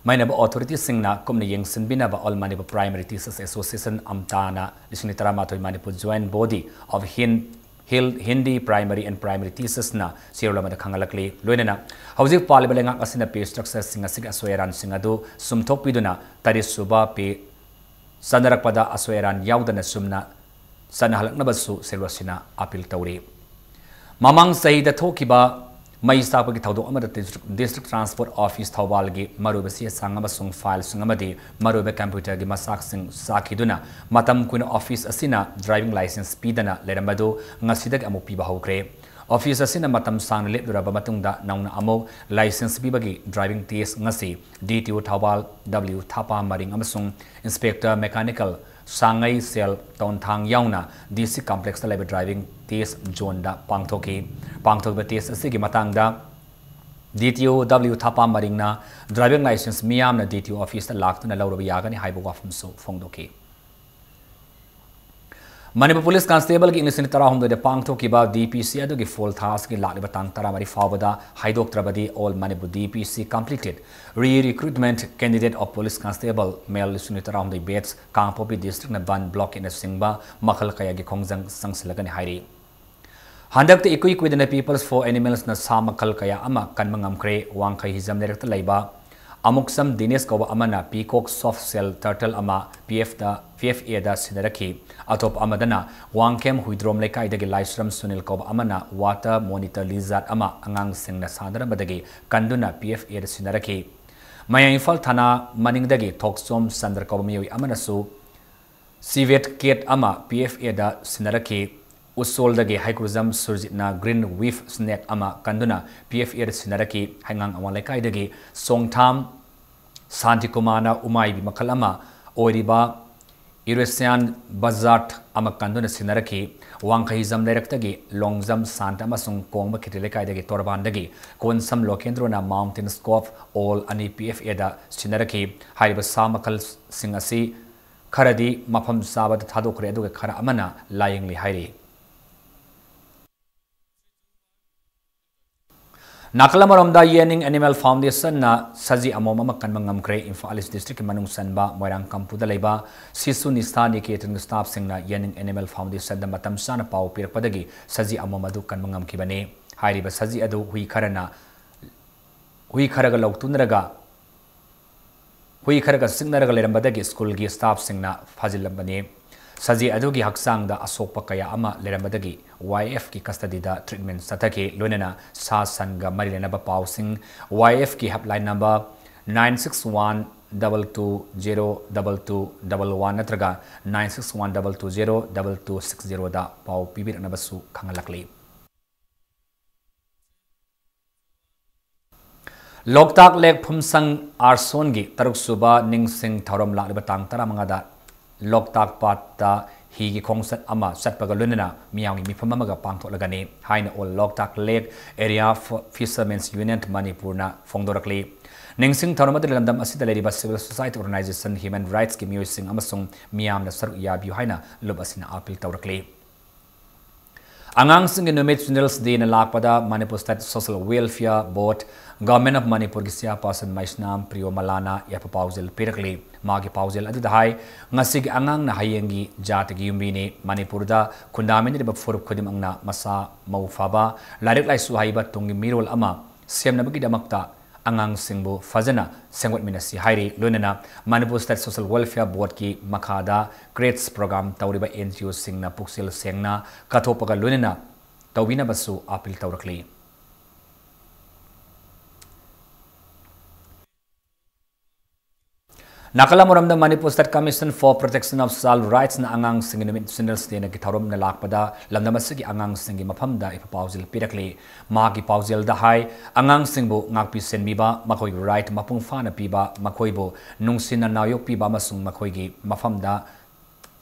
ꯃꯥꯏꯅꯕ authorityꯁꯤꯡꯅ ꯀꯨꯞꯅ ꯌꯦꯡꯁꯤꯟꯕꯤꯅꯕ All Manipur Primary Teachers Association, ꯑꯝꯇꯥꯅ ꯂꯤꯁꯤꯡ ꯑꯅꯤ ꯇꯔꯥꯃꯥꯊꯣꯏ Manipur Joint Body of Hin-, Hill Hindi Primary and Primary Teachersꯅ ꯆꯦꯔꯣꯜ ꯑꯃꯗ ꯈꯪꯍꯜꯂꯛꯂꯤ꯫ ꯂꯣꯏꯅꯅ ꯍꯧꯖꯤꯛ ꯄꯥꯜꯂꯤꯕ ꯂꯩꯉꯥꯛ ꯑꯁꯤꯅ pay structureꯁꯤꯡ ꯑꯁꯤꯒꯤ ꯑꯁꯣꯏ ꯑꯔꯥꯟꯁꯤꯡ ꯑꯗꯨ ꯁꯨꯝꯊꯣꯛꯄꯤꯗꯨꯅ ꯇꯔꯦꯠ ꯁꯨꯕ pay ꯆꯠꯅꯔꯛꯄꯗ ꯑꯁꯣꯏ ꯑꯔꯥꯟ ꯌꯥꯎꯗꯅ ꯆꯨꯝꯅ ꯆꯠꯅꯍꯜꯂꯛꯅꯕꯁꯨ ꯆꯦꯔꯣꯜ ꯑꯁꯤꯅ appeal ꯇꯧꯔꯤ꯫ ꯃꯃꯥꯡ ꯆꯍꯤꯗ ꯊꯣꯛꯈꯤꯕ ꯃꯩ ꯆꯥꯛꯄꯒꯤ ꯊꯧꯗꯣꯛ ꯑꯃꯗ District, District Transport Office ꯊꯧꯕꯥꯜꯒꯤ ꯃꯔꯨꯑꯣꯏꯕ ꯆꯦ ꯆꯥꯡ ꯑꯃꯁꯨꯡ fileꯁꯤꯡ ꯑꯃꯗꯤ ꯃꯔꯨꯑꯣꯏꯕ computerꯒꯤ ꯃꯆꯥꯛꯁꯤꯡ ꯆꯥꯛꯈꯤꯗꯨꯅ ꯃꯇꯝ ꯀꯨꯏꯅ office ꯑꯁꯤꯅ driving licence ꯄꯤꯗꯅ ꯂꯩꯔꯝꯕꯗꯨ ꯉꯁꯤꯗꯒꯤ ꯑꯃꯨꯛ ꯄꯤꯕ ꯍꯧꯈ꯭ꯔꯦ꯫ Office ꯑꯁꯤꯅ ꯃꯇꯝ ꯁꯥꯡꯅ ꯂꯦꯞꯂꯨꯔꯕ ꯃꯇꯨꯡꯗ ꯅꯧꯅ ꯑꯃꯨꯛ licence ꯄꯤꯕꯒꯤ driving test ꯉꯁꯤ DTO ꯊꯧꯕꯥꯜ W ꯊꯥꯄꯥ ꯃꯔꯤꯡ ꯑꯃꯁꯨꯡ Inspector Mechanical ꯁꯥꯡꯉꯩ ꯁꯦꯜ ꯇꯣꯟꯊꯥꯡ ꯌꯥꯎꯅ DC complexꯇ ꯂꯩꯕ driving test zoneꯗ ꯄꯥꯡꯊꯣꯛꯈꯤ꯫ ꯄꯥꯡꯊꯣꯛꯄ test ꯑꯁꯤꯒꯤ ꯃꯇꯥꯡꯗ DTO W ꯊꯥꯄꯥ ꯃꯔꯤꯡꯅ driving licence ꯃꯤꯌꯥꯝꯅ DTO officeꯇ ꯂꯥꯛꯇꯨꯅ ꯂꯧꯔꯕ ꯌꯥꯒꯅꯤ ꯍꯥꯏꯕ ꯋꯥꯐꯝꯁꯨ ꯐꯣꯡꯗꯣꯛꯈꯤ꯫ ꯃꯅꯤꯄꯨꯔ Police Constableꯒꯤ ꯏꯪ ꯂꯤꯁꯤꯡ ꯑꯅꯤ ꯇꯔꯥꯍꯨꯝꯗꯣꯏꯗ ꯄꯥꯡꯊꯣꯛꯈꯤꯕ DPC ꯑꯗꯨꯒꯤ full ꯊꯥꯁꯤꯒꯤ ꯂꯥꯛꯂꯤꯕ ꯇꯥꯡ ꯇꯔꯥꯃꯔꯤ ꯐꯥꯎꯕꯗ ꯍꯥꯏꯗꯣꯛꯇ꯭ꯔꯕꯗꯤ All Manipur DPC Completed Re-Recruitment Candidate of Police Constable Male ꯂꯤꯁꯤꯡ ꯑꯅꯤ ꯇꯔꯥꯍꯨꯝꯗꯣꯏ batch ꯀꯥꯡꯄꯣꯛꯄꯤ districtꯅ ꯕꯟ, blockade ꯅꯆꯤꯡꯕ ꯃꯈꯜ ꯀꯌꯥꯒꯤ ꯈꯣꯡꯖꯪ ꯆꯪꯁꯤꯜꯂꯒꯅꯤ ꯍꯥꯏꯔꯤ꯫ ꯍꯟꯗꯛꯇ ꯏꯀꯨꯏ ꯀꯨꯏꯗꯅ People's for Animalsꯅ ꯁꯥ ꯃꯈꯜ ꯀꯌꯥ ꯑꯃ ꯀꯟꯕ ꯉꯝꯈ꯭ꯔꯦ꯫ ꯋꯥꯡꯈꯩ ꯍꯤꯖꯝ ꯂꯩꯔꯛꯇ ꯂꯩꯕ ꯑꯃꯨꯛꯁꯝ ꯗꯤꯅꯦꯁ ꯀꯧꯕ ꯑꯃꯅ peacock soft shell turtle ꯑꯃ PFꯗ, PFAꯗ ꯁꯤꯟꯅꯔꯛꯈꯤ꯫ ꯑꯇꯣꯞꯄ ꯑꯃꯗꯅ ꯋꯥꯡꯈꯦꯝ ꯍꯨꯏꯗ꯭ꯔꯣꯝ ꯂꯩꯀꯥꯏꯗꯒꯤ ꯂꯥꯏꯁ꯭ꯔꯝ ꯁꯨꯅꯤꯜ ꯀꯧꯕ ꯑꯃꯅ water monitor lizard ꯑꯃ ꯑꯉꯥꯡꯁꯤꯡꯅ ꯁꯥꯟꯅꯔꯝꯕꯗꯒꯤ ꯀꯟꯗꯨꯅ PFAꯗ ꯁꯤꯟꯅꯔꯛꯈꯤ꯫ ꯃꯌꯥꯏ ꯏꯝꯐꯥꯜ ꯊꯥꯅꯥ ꯃꯅꯤꯡꯗꯒꯤ ꯊꯣꯛꯆꯣꯝ ꯆꯟꯗ꯭ꯔ ꯀꯧꯕ ꯃꯤꯑꯣꯏ ꯑꯃꯅꯁꯨ Civet cat ꯑꯃ P F Aꯗ ꯁꯤꯟꯅꯔꯛꯈꯤ꯫ ꯎꯁꯣꯜꯗꯒꯤ ꯍꯩꯀ꯭ꯔꯨꯖꯝ ꯁꯨꯔꯖꯤꯠꯅ green wave snake ꯑꯃ ꯀꯟꯗꯨꯅ P F Aꯗ ꯁꯤꯟꯅꯔꯛꯈꯤ꯫ ꯍꯩꯉꯥꯡ ꯑꯋꯥꯡ ꯂꯩꯀꯥꯏꯗꯒꯤ ꯁꯣꯡꯊꯥꯝ ꯁꯥꯟꯇꯤꯀꯨꯃꯥꯔꯅ ꯎꯃꯥꯏꯕꯤ ꯃꯈꯜ ꯑꯃ ꯑꯣꯏꯔꯤꯕ Eurasian buzzard ꯑꯃ ꯀꯟꯗꯨꯅ ꯁꯤꯟꯅꯔꯛꯈꯤ꯫ ꯋꯥꯡꯈꯩꯖꯝ ꯂꯩꯔꯛꯇꯒꯤ ꯂꯣꯡꯖꯝ ꯁꯥꯟꯇ ꯑꯃꯁꯨꯡ ꯀꯣꯡꯕ ꯈꯦꯇ꯭ꯔꯤ ꯂꯩꯀꯥꯏꯗꯒꯤ ꯇꯣꯔꯕꯥꯟꯗꯒꯤ ꯀꯣꯟꯁꯝ ꯂꯣꯀꯦꯟꯗ꯭ꯔꯣꯅ mountain scaup owl ꯑꯅꯤ P F Aꯗ ꯁꯤꯟꯅꯔꯛꯈꯤ꯫ ꯍꯥꯏꯔꯤꯕ ꯁꯥ ꯃꯈꯜꯁꯤꯡ ꯑꯁꯤ ꯈꯔꯗꯤ ꯃꯐꯝ ꯆꯥꯕꯗ ꯊꯥꯗꯣꯛꯈ꯭ꯔꯦ, ꯑꯗꯨꯒ ꯈꯔ ꯑꯃꯅ ꯂꯥꯌꯦꯡꯂꯤ ꯍꯥꯏꯔꯤ꯫ ꯅꯥꯀꯜ ꯑꯃꯔꯣꯝꯗ, ꯌꯦꯅꯤꯡ Animal Foundationꯅ ꯁꯖꯤ ꯑꯃꯣꯝ ꯑꯃ ꯀꯟꯕ ꯉꯝꯈ꯭ꯔꯦ꯫ ꯏꯝꯐꯥꯜ East Districtꯀꯤ ꯃꯅꯨꯡ ꯆꯟꯕ ꯃꯣꯏꯔꯥꯡ ꯀꯝꯄꯨꯗ ꯂꯩꯕ ꯁꯤꯁꯨ ꯅꯤꯁꯥ ꯅꯤꯀꯦꯇꯟꯒꯤ staffꯁꯤꯡꯅ ꯌꯦꯅꯤꯡ Animal Foundationꯗ ꯃꯇꯝ ꯆꯥꯅ ꯄꯥꯎ ꯄꯤꯔꯛꯄꯗꯒꯤ ꯁꯖꯤ ꯑꯃꯣꯝ ꯑꯗꯨ ꯀꯟꯕ ꯉꯝꯈꯤꯕꯅꯤ꯫ ꯍꯥꯏꯔꯤꯕ ꯁꯖꯤ ꯑꯗꯨ ꯍꯨꯏ ꯈꯔꯅ, ꯍꯨꯏ ꯈꯔꯒ ꯂꯧꯇꯨꯅꯔꯒ ꯍꯨꯏ ꯈꯔꯒ ꯆꯤꯛꯅꯔꯒ ꯂꯩꯔꯝꯕꯗꯒꯤ ꯁ꯭ꯀꯨꯜꯒꯤ staffꯁꯤꯡꯅ ꯐꯥꯖꯤꯜꯂꯝꯕꯅꯤ꯫ ꯁꯖꯤ ꯑꯗꯨꯒꯤ ꯍꯛꯆꯥꯡꯗ ꯑꯁꯣꯛꯄ ꯀꯌꯥ ꯑꯃ ꯂꯩꯔꯝꯕꯗꯒꯤ Y Fꯀꯤ custodyꯗ treatment ꯆꯠꯊꯈꯤ꯫ ꯂꯣꯏꯅꯅ ꯁꯥ ꯁꯟꯒ ꯃꯔꯤ ꯂꯩꯅꯕ ꯄꯥꯎꯁꯤꯡ, Y Fꯀꯤ helpline number nine six one double two zero double two double one ꯅꯠꯇ꯭ꯔꯒ nine six one double two zero double two six zeroꯗ ꯄꯥꯎ ꯄꯤꯕꯤꯔꯛꯅꯕꯁꯨ ꯈꯪꯍꯜꯂꯛꯂꯤ꯫ ꯂꯣꯛꯇꯥꯛ ꯂꯦꯛ ꯐꯨꯝꯁꯪ ꯑꯥꯔꯁꯣꯟꯒꯤ ꯇꯔꯨꯛꯁꯨꯕ ꯅꯤꯡꯁꯤꯡ ꯊꯧꯔꯝ ꯂꯥꯛꯂꯤꯕ ꯇꯥꯡ ꯇꯔꯥꯃꯉꯥꯗ ꯂꯣꯛꯇꯥꯛ ꯄꯥꯠꯇ ꯍꯤꯒꯤ ꯈꯣꯡꯆꯠ ꯑꯃ ꯆꯠꯄꯒ ꯂꯣꯏꯅꯅ ꯃꯤꯌꯥꯝꯒꯤ ꯃꯤꯐꯝ ꯑꯃꯒ ꯄꯥꯡꯊꯣꯛꯂꯒꯅꯤ ꯍꯥꯏꯅ All Loctak Lake Area Fishermen's Union ꯃꯅꯤꯄꯨꯔꯅ ꯐꯣꯡꯗꯣꯔꯛꯂꯤ꯫ ꯅꯤꯡꯁꯤꯡ ꯊꯧꯔꯝ ꯑꯗꯨꯗ ꯂꯝꯗꯝ ꯑꯁꯤꯗ ꯂꯩꯔꯤꯕ civil society organization, human rightsꯀꯤ ꯃꯤꯑꯣꯏꯁꯤꯡ ꯑꯃꯁꯨꯡ ꯃꯤꯌꯥꯝꯅ ꯁꯔꯨꯛ ꯌꯥꯕꯤꯌꯨ ꯍꯥꯏꯅ ꯂꯨꯞ ꯑꯁꯤꯅ appeal ꯇꯧꯔꯛꯂꯤ꯫ ꯑꯉꯥꯡꯁꯤꯡꯒꯤ ꯅꯨꯃꯤꯠ Children's Dayꯅ ꯂꯥꯛꯄꯗ Manipur State Social Welfare Board, Government of Manipurꯒꯤ chairperson ꯃꯩꯁꯅꯥꯝ ꯄ꯭ꯔꯤꯌꯣꯃꯂꯥꯅ ꯌꯥꯏꯐ ꯄꯥꯎꯖꯦꯜ ꯄꯤꯔꯛꯂꯤ꯫ ꯃꯥꯒꯤ ꯄꯥꯎꯖꯦꯜ ꯑꯗꯨꯗ ꯍꯥꯏ, ꯉꯁꯤꯒꯤ ꯑꯉꯥꯡꯅ ꯍꯌꯦꯡꯒꯤ ꯖꯥꯇꯤꯒꯤ ꯌꯨꯝꯕꯤꯅꯤ꯫ ꯃꯅꯤꯄꯨꯔꯗ ꯈꯨꯟꯗꯥꯃꯤꯟꯅꯔꯤꯕ ꯐꯨꯔꯨꯞ ꯈꯨꯗꯤꯡꯃꯛꯅ ꯃꯁꯥ ꯃꯎ ꯐꯕ, ꯂꯥꯏꯔꯤꯛ ꯂꯥꯏꯁꯨ ꯍꯩꯕ ꯇꯨꯡꯒꯤ ꯃꯤꯔꯣꯜ ꯑꯃ ꯁꯦꯝꯅꯕꯒꯤꯗꯃꯛꯇ ꯑꯉꯥꯡꯁꯤꯡꯕꯨ ꯐꯖꯅ ꯁꯦꯝꯒꯠꯃꯤꯟꯅꯁꯤ ꯍꯥꯏꯔꯤ꯫ ꯂꯣꯏꯅꯅ Manipur State Social Welfare Boardꯀꯤ ꯃꯈꯥꯗ creche program ꯇꯧꯔꯤꯕ NGOꯁꯤꯡꯅ ꯄꯨꯛꯆꯦꯜ ꯁꯦꯡꯅ ꯀꯠꯊꯣꯛꯄꯒ ꯂꯣꯏꯅꯅ ꯇꯧꯕꯤꯅꯕꯁꯨ appeal ꯇꯧꯔꯛꯂꯤ꯫ ꯅꯥꯀꯜ ꯑꯃꯔꯣꯝꯗ, Manipur State Commission for Protection of Child Rights ꯅ ꯑꯉꯥꯡꯁꯤꯡꯒꯤ ꯅꯨꯃꯤꯠ Children's Day ꯅ ꯊꯧꯔꯝꯅ ꯂꯥꯛꯄꯗ ꯂꯝꯗꯝ ꯑꯁꯤꯒꯤ ꯑꯉꯥꯡꯁꯤꯡꯒꯤ ꯃꯐꯝꯗ ꯏꯄꯥ ꯄꯥꯎꯖꯦꯜ ꯄꯤꯔꯛꯂꯤ꯫ ꯃꯍꯥꯛꯀꯤ ꯄꯥꯎꯖꯦꯜꯗ ꯍꯥꯏ, ꯑꯉꯥꯡꯁꯤꯡꯕꯨ ꯉꯥꯛꯄꯤ ꯁꯦꯟꯕꯤꯕ, ꯃꯈꯣꯏꯒꯤ right ꯃꯄꯨꯡ ꯐꯥꯅ ꯄꯤꯕ, ꯃꯈꯣꯏꯕꯨ ꯅꯨꯡꯁꯤꯅ ꯅꯥꯌꯣꯛꯄꯤꯕ ꯑꯃꯁꯨꯡ ꯃꯈꯣꯏꯒꯤ ꯃꯐꯝꯗ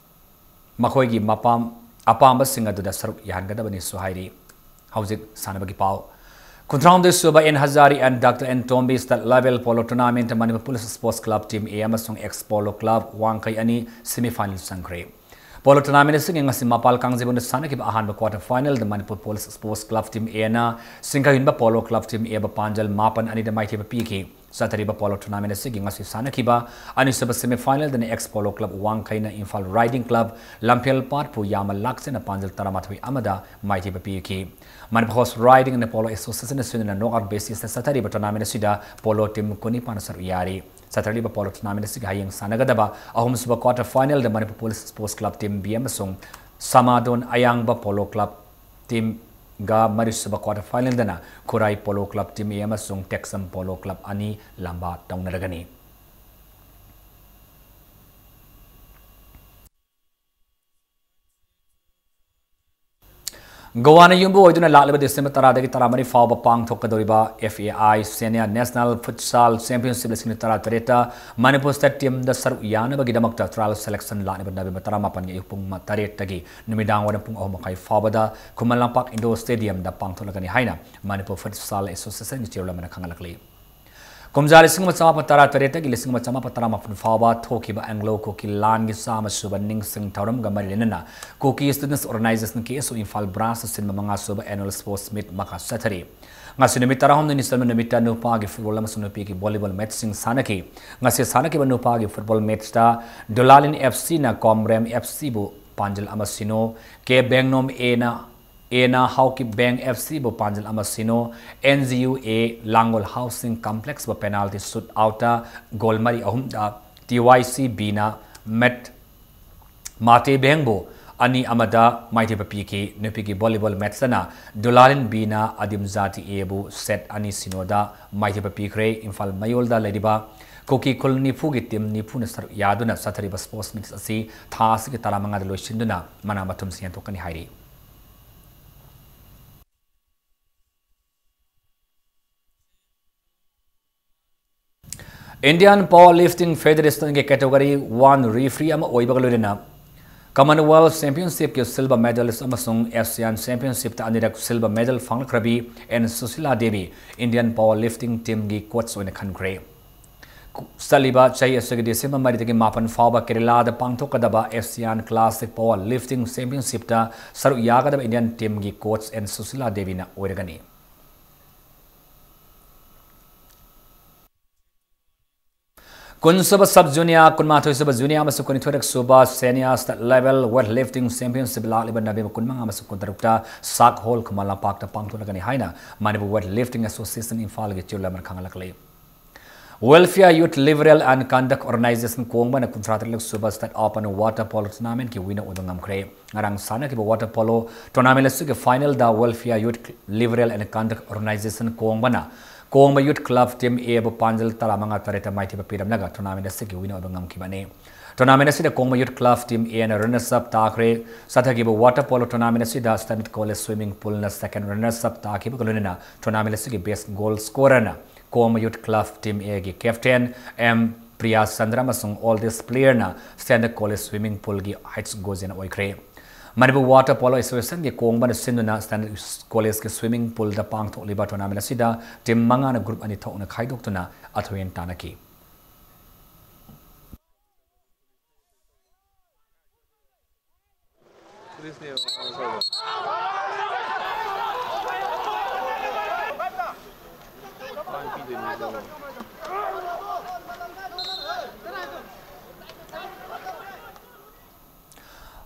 ꯃꯈꯣꯏꯒꯤ ꯃꯄꯥꯝ-, ꯑꯄꯥꯝꯕꯁꯤꯡ ꯑꯗꯨꯗ ꯁꯔꯨꯛ ꯌꯥꯍꯟꯒꯗꯕꯅꯤꯁꯨ ꯍꯥꯏꯔꯤ꯫ ꯍꯧꯖꯤꯛ ꯁꯥꯟꯅꯕꯒꯤ ꯄꯥꯎ꯫ ꯀꯨꯟꯊ꯭ꯔꯥ ꯍꯨꯝꯗꯣꯏ ꯁꯨꯕ N Hazari and Doctor N Tombi State Level Polo Tournament Manipur police Sports Club Team A ꯑꯃꯁꯨꯡ Ex Polo Club ꯋꯥꯡꯈꯩ ꯑꯅꯤ semi final ꯆꯪꯈ꯭ꯔꯦ꯫ Polo tournament ꯑꯁꯤꯒꯤ ꯉꯁꯤ ꯃꯄꯥꯜ ꯀꯥꯡꯖꯩꯕꯨꯡꯗ ꯁꯥꯟꯅꯈꯤꯕ ꯑꯍꯥꯟꯕ quarter final ꯗ Manipur police Sports Club Team A ꯅ ꯁꯤꯡꯒꯩꯍꯨꯟꯕ Polo Club Team A ꯕꯨ ꯄꯥꯟꯖꯜ ꯃꯥꯄꯟ ꯑꯅꯤꯗ ꯃꯥꯏꯊꯤꯕ ꯄꯤꯈꯤ꯫ ꯆꯠꯊꯔꯤꯕ polo tournament ꯑꯁꯤꯒꯤ ꯉꯁꯤ ꯁꯥꯟꯅꯈꯤꯕ ꯑꯅꯤꯁꯨꯕ semi final ꯗꯅ Ex Polo Club ꯋꯥꯡꯈꯩꯅ Imphal Riding Club ꯂꯝꯐꯦꯜ ꯄꯥꯠꯄꯨ ꯌꯥꯝꯅ ꯂꯥꯛꯆꯅ ꯄꯥꯟꯖꯜ ꯇꯔꯥꯃꯥꯊꯣꯏ ꯑꯃꯗ ꯃꯥꯏꯊꯤꯕ ꯄꯤꯈꯤ꯫ Manipur Horse Riding and Polo Association ꯑꯁꯤꯅ knock out basis ꯇ ꯆꯠꯊꯔꯤꯕ tournament ꯑꯁꯤꯗ polo team ꯀꯨꯟꯅꯤꯄꯥꯟꯅ ꯁꯔꯨꯛ ꯌꯥꯔꯤ꯫ ꯆꯠꯊꯔꯤꯕ polo tournament ꯑꯁꯤꯒꯤ ꯍꯌꯦꯡ ꯁꯥꯟꯅꯒꯗꯕ ꯑꯍꯨꯝꯁꯨꯕ quarter final ꯗ Manipur police Sports Club Team B ꯑꯃꯁꯨꯡ ꯁꯃꯥꯗꯣꯟ ꯑꯌꯥꯡꯕ Polo Club Team ꯒ ꯃꯔꯤꯁꯨꯕ quarter final ꯗꯅ ꯈꯨꯔꯥꯏ Polo Club Team A ꯑꯃꯁꯨꯡ ꯇꯦꯛꯁꯝ Polo Club ꯑꯅꯤ ꯂꯝꯕꯥ ꯇꯧꯅꯔꯒꯅꯤ꯫ ꯒꯣꯋꯥꯅ ꯌꯨꯝꯕꯨ ꯑꯣꯏꯗꯨꯅ ꯂꯥꯛꯂꯤꯕ December ꯇꯔꯥꯗꯒꯤ ꯇꯔꯥꯃꯔꯤ ꯐꯥꯎꯕ ꯄꯥꯡꯊꯣꯛꯀꯗꯧꯔꯤꯕ F A I Senior National Futsal Championship ꯂꯤꯁꯤꯡ ꯑꯅꯤ ꯇꯔꯥꯇꯔꯦꯠꯇ ꯃꯅꯤꯄꯨꯔ State Team ꯗ ꯁꯔꯨꯛ ꯌꯥꯅꯕꯒꯤꯗꯃꯛꯇ trial selection ꯂꯥꯛꯂꯤꯕ November ꯇꯔꯥꯃꯥꯄꯟꯒꯤ ꯑꯌꯨꯛ ꯄꯨꯡ ꯇꯔꯦꯠꯇꯒꯤ ꯅꯨꯃꯤꯗꯥꯡ ꯋꯥꯏꯔꯝ ꯄꯨꯡ ꯑꯍꯨꯝ ꯃꯈꯥꯏ ꯐꯥꯎꯕꯗ ꯈꯨꯃꯟ ꯂꯝꯄꯥꯛ Indoor Stadium ꯗ ꯄꯥꯡꯊꯣꯛꯂꯒꯅꯤ ꯍꯥꯏꯅ ꯃꯅꯤꯄꯨꯔ Futsal Association ꯒꯤ chairman ꯑꯃꯅ ꯈꯪꯍꯜꯂꯛꯂꯤ꯫ ꯀꯨꯝꯖꯥ ꯂꯤꯁꯤꯡ ꯑꯃ ꯆꯃꯥꯄꯟ ꯇꯔꯥꯇꯔꯦꯠꯇꯒꯤ ꯂꯤꯁꯤꯡ ꯑꯃ ꯆꯃꯥꯄꯟ ꯇꯔꯥꯃꯥꯄꯟ ꯐꯥꯎꯕ ꯊꯣꯛꯈꯤꯕ Anglo Kuki ꯂꯥꯟꯒꯤ ꯆꯥꯝꯃ ꯁꯨꯕ ꯅꯤꯡꯁꯤꯡ ꯊꯧꯔꯝꯒ ꯃꯔꯤ ꯂꯩꯅꯅ Kuki Students Organization, K S O, Imphal branch ꯁꯤꯟꯕ ꯃꯉꯥ ꯁꯨꯕ annual sports meet ꯃꯈꯥ ꯆꯠꯊꯔꯤ꯫ ꯉꯁꯤ ꯅꯨꯃꯤꯠ ꯇꯔꯥꯍꯨꯝꯗꯣꯏꯅꯤ ꯆꯟꯕ ꯅꯨꯃꯤꯠꯇ ꯅꯨꯄꯥꯒꯤ football ꯑꯃꯁꯨꯡ ꯅꯨꯄꯤꯒꯤ volleyball match ꯁꯤꯡ ꯁꯥꯟꯅꯈꯤ꯫ ꯉꯁꯤ ꯁꯥꯟꯅꯈꯤꯕ ꯅꯨꯄꯥꯒꯤ football match ꯇ ꯗꯨꯂꯥꯂꯤꯟ F C ꯅ ꯀꯣꯝꯔꯦꯝ F C ꯕꯨ ꯄꯥꯟꯖꯜ ꯑꯃ ꯁꯤꯅꯣ, ꯀꯦ ꯕꯦꯡꯅꯣꯝ A ꯅ, A ꯅ ꯍꯥꯎꯀꯤꯞ ꯕꯦꯡ F C ꯕꯨ ꯄꯥꯟꯖꯜ ꯑꯃ ꯁꯤꯅꯣ, N G U A Langol Housing Complex ꯕꯨ penalty shoot out ꯇ goal ꯃꯔꯤ ꯑꯍꯨꯝꯗ, T Y C B ꯅ ꯃꯦꯠ ꯃꯥꯇꯦ ꯕꯦꯡꯕꯨ ꯑꯅꯤ ꯑꯃꯗ ꯃꯥꯏꯊꯤꯕ ꯄꯤꯈꯤ꯫ ꯅꯨꯄꯤꯒꯤ volleyball matchꯇꯅ ꯗꯨꯂꯥꯂꯤꯟ ꯕꯤꯅ ꯑꯗꯤꯝꯖꯥꯇꯤ ꯑꯦꯕꯨ set ꯑꯅꯤ ꯁꯤꯅꯣꯗ ꯃꯥꯏꯊꯤꯕ ꯄꯤꯈ꯭ꯔꯦ꯫ ꯏꯝꯐꯥꯜ ꯃꯌꯣꯜꯗ ꯂꯩꯔꯤꯕ ꯀꯨꯀꯤ ꯈꯨꯜ ꯅꯤꯐꯨꯒꯤ team ꯅꯤꯐꯨꯅ ꯁꯔꯨꯛ ꯌꯥꯗꯨꯅ ꯆꯠꯊꯔꯤꯕ sports meet ꯑꯁꯤ ꯊꯥ ꯑꯁꯤꯒꯤ ꯇꯔꯥꯃꯉꯥꯗ ꯂꯣꯏꯁꯤꯟꯗꯨꯅ ꯃꯅꯥ ꯃꯊꯨꯝꯁꯤꯡ ꯌꯦꯟꯊꯣꯛꯀꯅꯤ ꯍꯥꯏꯔꯤ꯫ Indian Power Lifting Federationꯒꯤ category one referee ꯑꯃ ꯑꯣꯏꯕꯒ ꯂꯣꯏꯅꯅ Commonwealth Championshipꯀꯤ silver medalist ꯑꯃꯁꯨꯡ ASEAN Championshipꯇ ꯑꯅꯤꯔꯛ silver medal ꯐꯪꯂꯛꯈ꯭ꯔꯕꯤ N Sushila Devi Indian Power Lifting teamꯒꯤ coach ꯑꯣꯏꯅ ꯈꯟꯈ꯭ꯔꯦ꯫ ꯆꯠꯂꯤꯕ ꯆꯍꯤ ꯑꯁꯤꯒꯤ December ꯃꯔꯤꯗꯒꯤ ꯃꯥꯄꯟ ꯐꯥꯎꯕ ꯀꯦꯔꯦꯂꯥꯗ ꯄꯥꯡꯊꯣꯛꯀꯗꯕ ASEAN Classic Power Lifting Championshipꯇ ꯁꯔꯨꯛ ꯌꯥꯒꯗꯕ Indian teamꯒꯤ coach ꯑꯦꯟ ꯁꯨꯁꯤꯂꯥ ꯗꯦꯕꯤꯅ ꯑꯣꯏꯔꯒꯅꯤ꯫ ꯀꯨꯟꯁꯨꯕ sub junior, ꯀꯨꯟꯃꯥꯊꯣꯏꯁꯨꯕ junior ꯑꯃꯁꯨꯡ ꯀꯨꯟꯅꯤꯊꯣꯏꯔꯛ ꯁꯨꯕ senior state level weightlifting championship ꯂꯥꯛꯂꯤꯕ November ꯀꯨꯟꯃꯉꯥ ꯑꯃꯁꯨꯡ ꯀꯨꯟꯇꯔꯨꯛꯇ ꯁꯥꯛ ꯍꯣꯜ ꯈꯨꯃꯟ ꯂꯝꯄꯥꯛꯇ ꯄꯥꯡꯊꯣꯛꯂꯒꯅꯤ ꯍꯥꯏꯅ ꯃꯅꯤꯄꯨꯔ weightlifting association ꯏꯝꯐꯥꯜꯒꯤ chairman ꯈꯪꯍꯜꯂꯛꯂꯤ꯫ Welfare Youth Liberal and Conduct Organization ꯀꯣꯡꯕꯅ ꯀꯨꯟꯊ꯭ꯔꯥ ꯇꯔꯦꯠꯂꯛ ꯁꯨꯕ state open water polo tournamentꯀꯤ winner ꯑꯣꯏꯕ ꯉꯝꯈ꯭ꯔꯦ꯫ ꯉꯔꯥꯡ ꯁꯥꯟꯅꯈꯤꯕ water polo tournament ꯑꯁꯤꯒꯤ finalꯗ Welfare Youth Liberal and Conduct Organization ꯀꯣꯡꯕꯅ ꯀꯣꯡꯕ Youth Club Team Aꯕꯨ ꯄꯥꯟꯖꯜ ꯇꯔꯥꯃꯉꯥ ꯇꯔꯦꯠꯇ ꯃꯥꯏꯊꯤꯕ ꯄꯤꯔꯝꯂꯒ tournament ꯑꯁꯤꯒꯤ winner ꯑꯣꯏꯕ ꯉꯝꯈꯤꯕꯅꯤ꯫ Tournament ꯑꯁꯤꯗ ꯀꯣꯡꯕ Youth Club Team Aꯅ runners up ꯇꯥꯈ꯭ꯔꯦ꯫ ꯆꯠꯊꯈꯤꯕ water polo tournament ꯑꯁꯤꯗ Standard College Swimming Poolꯅ second runners up ꯇꯥꯈꯤꯕꯒ ꯂꯣꯏꯅꯅ tournament ꯑꯁꯤꯒꯤ best goal scorerꯅ ꯀꯣꯡꯕ Youth Club Team Aꯒꯤ captain ꯑꯦꯝ ꯄ꯭ꯔꯤꯌꯥ ꯆꯟꯗ꯭ꯔ ꯑꯃꯁꯨꯡ oldest playerꯅ Standard College Swimming Poolꯒꯤ ꯍꯩꯆ ꯒꯣꯖꯦꯟ ꯑꯣꯏꯈ꯭ꯔꯦ꯫ ꯃꯅꯤꯄꯨꯔ Water Polo Associationꯒꯤ ꯀꯣꯡꯕꯅ ꯁꯤꯟꯗꯨꯅ Standard Collegeꯀꯤ swimming poolꯗ ꯄꯥꯡꯊꯣꯛꯂꯤꯕ tournament ꯑꯁꯤꯗ team ꯃꯉꯥꯅ group ꯑꯅꯤ ꯊꯣꯛꯅ ꯈꯥꯏꯗꯣꯛꯇꯨꯅ ꯑꯊꯣꯏ ꯑꯍꯦꯟ ꯇꯥꯟꯅꯈꯤ꯫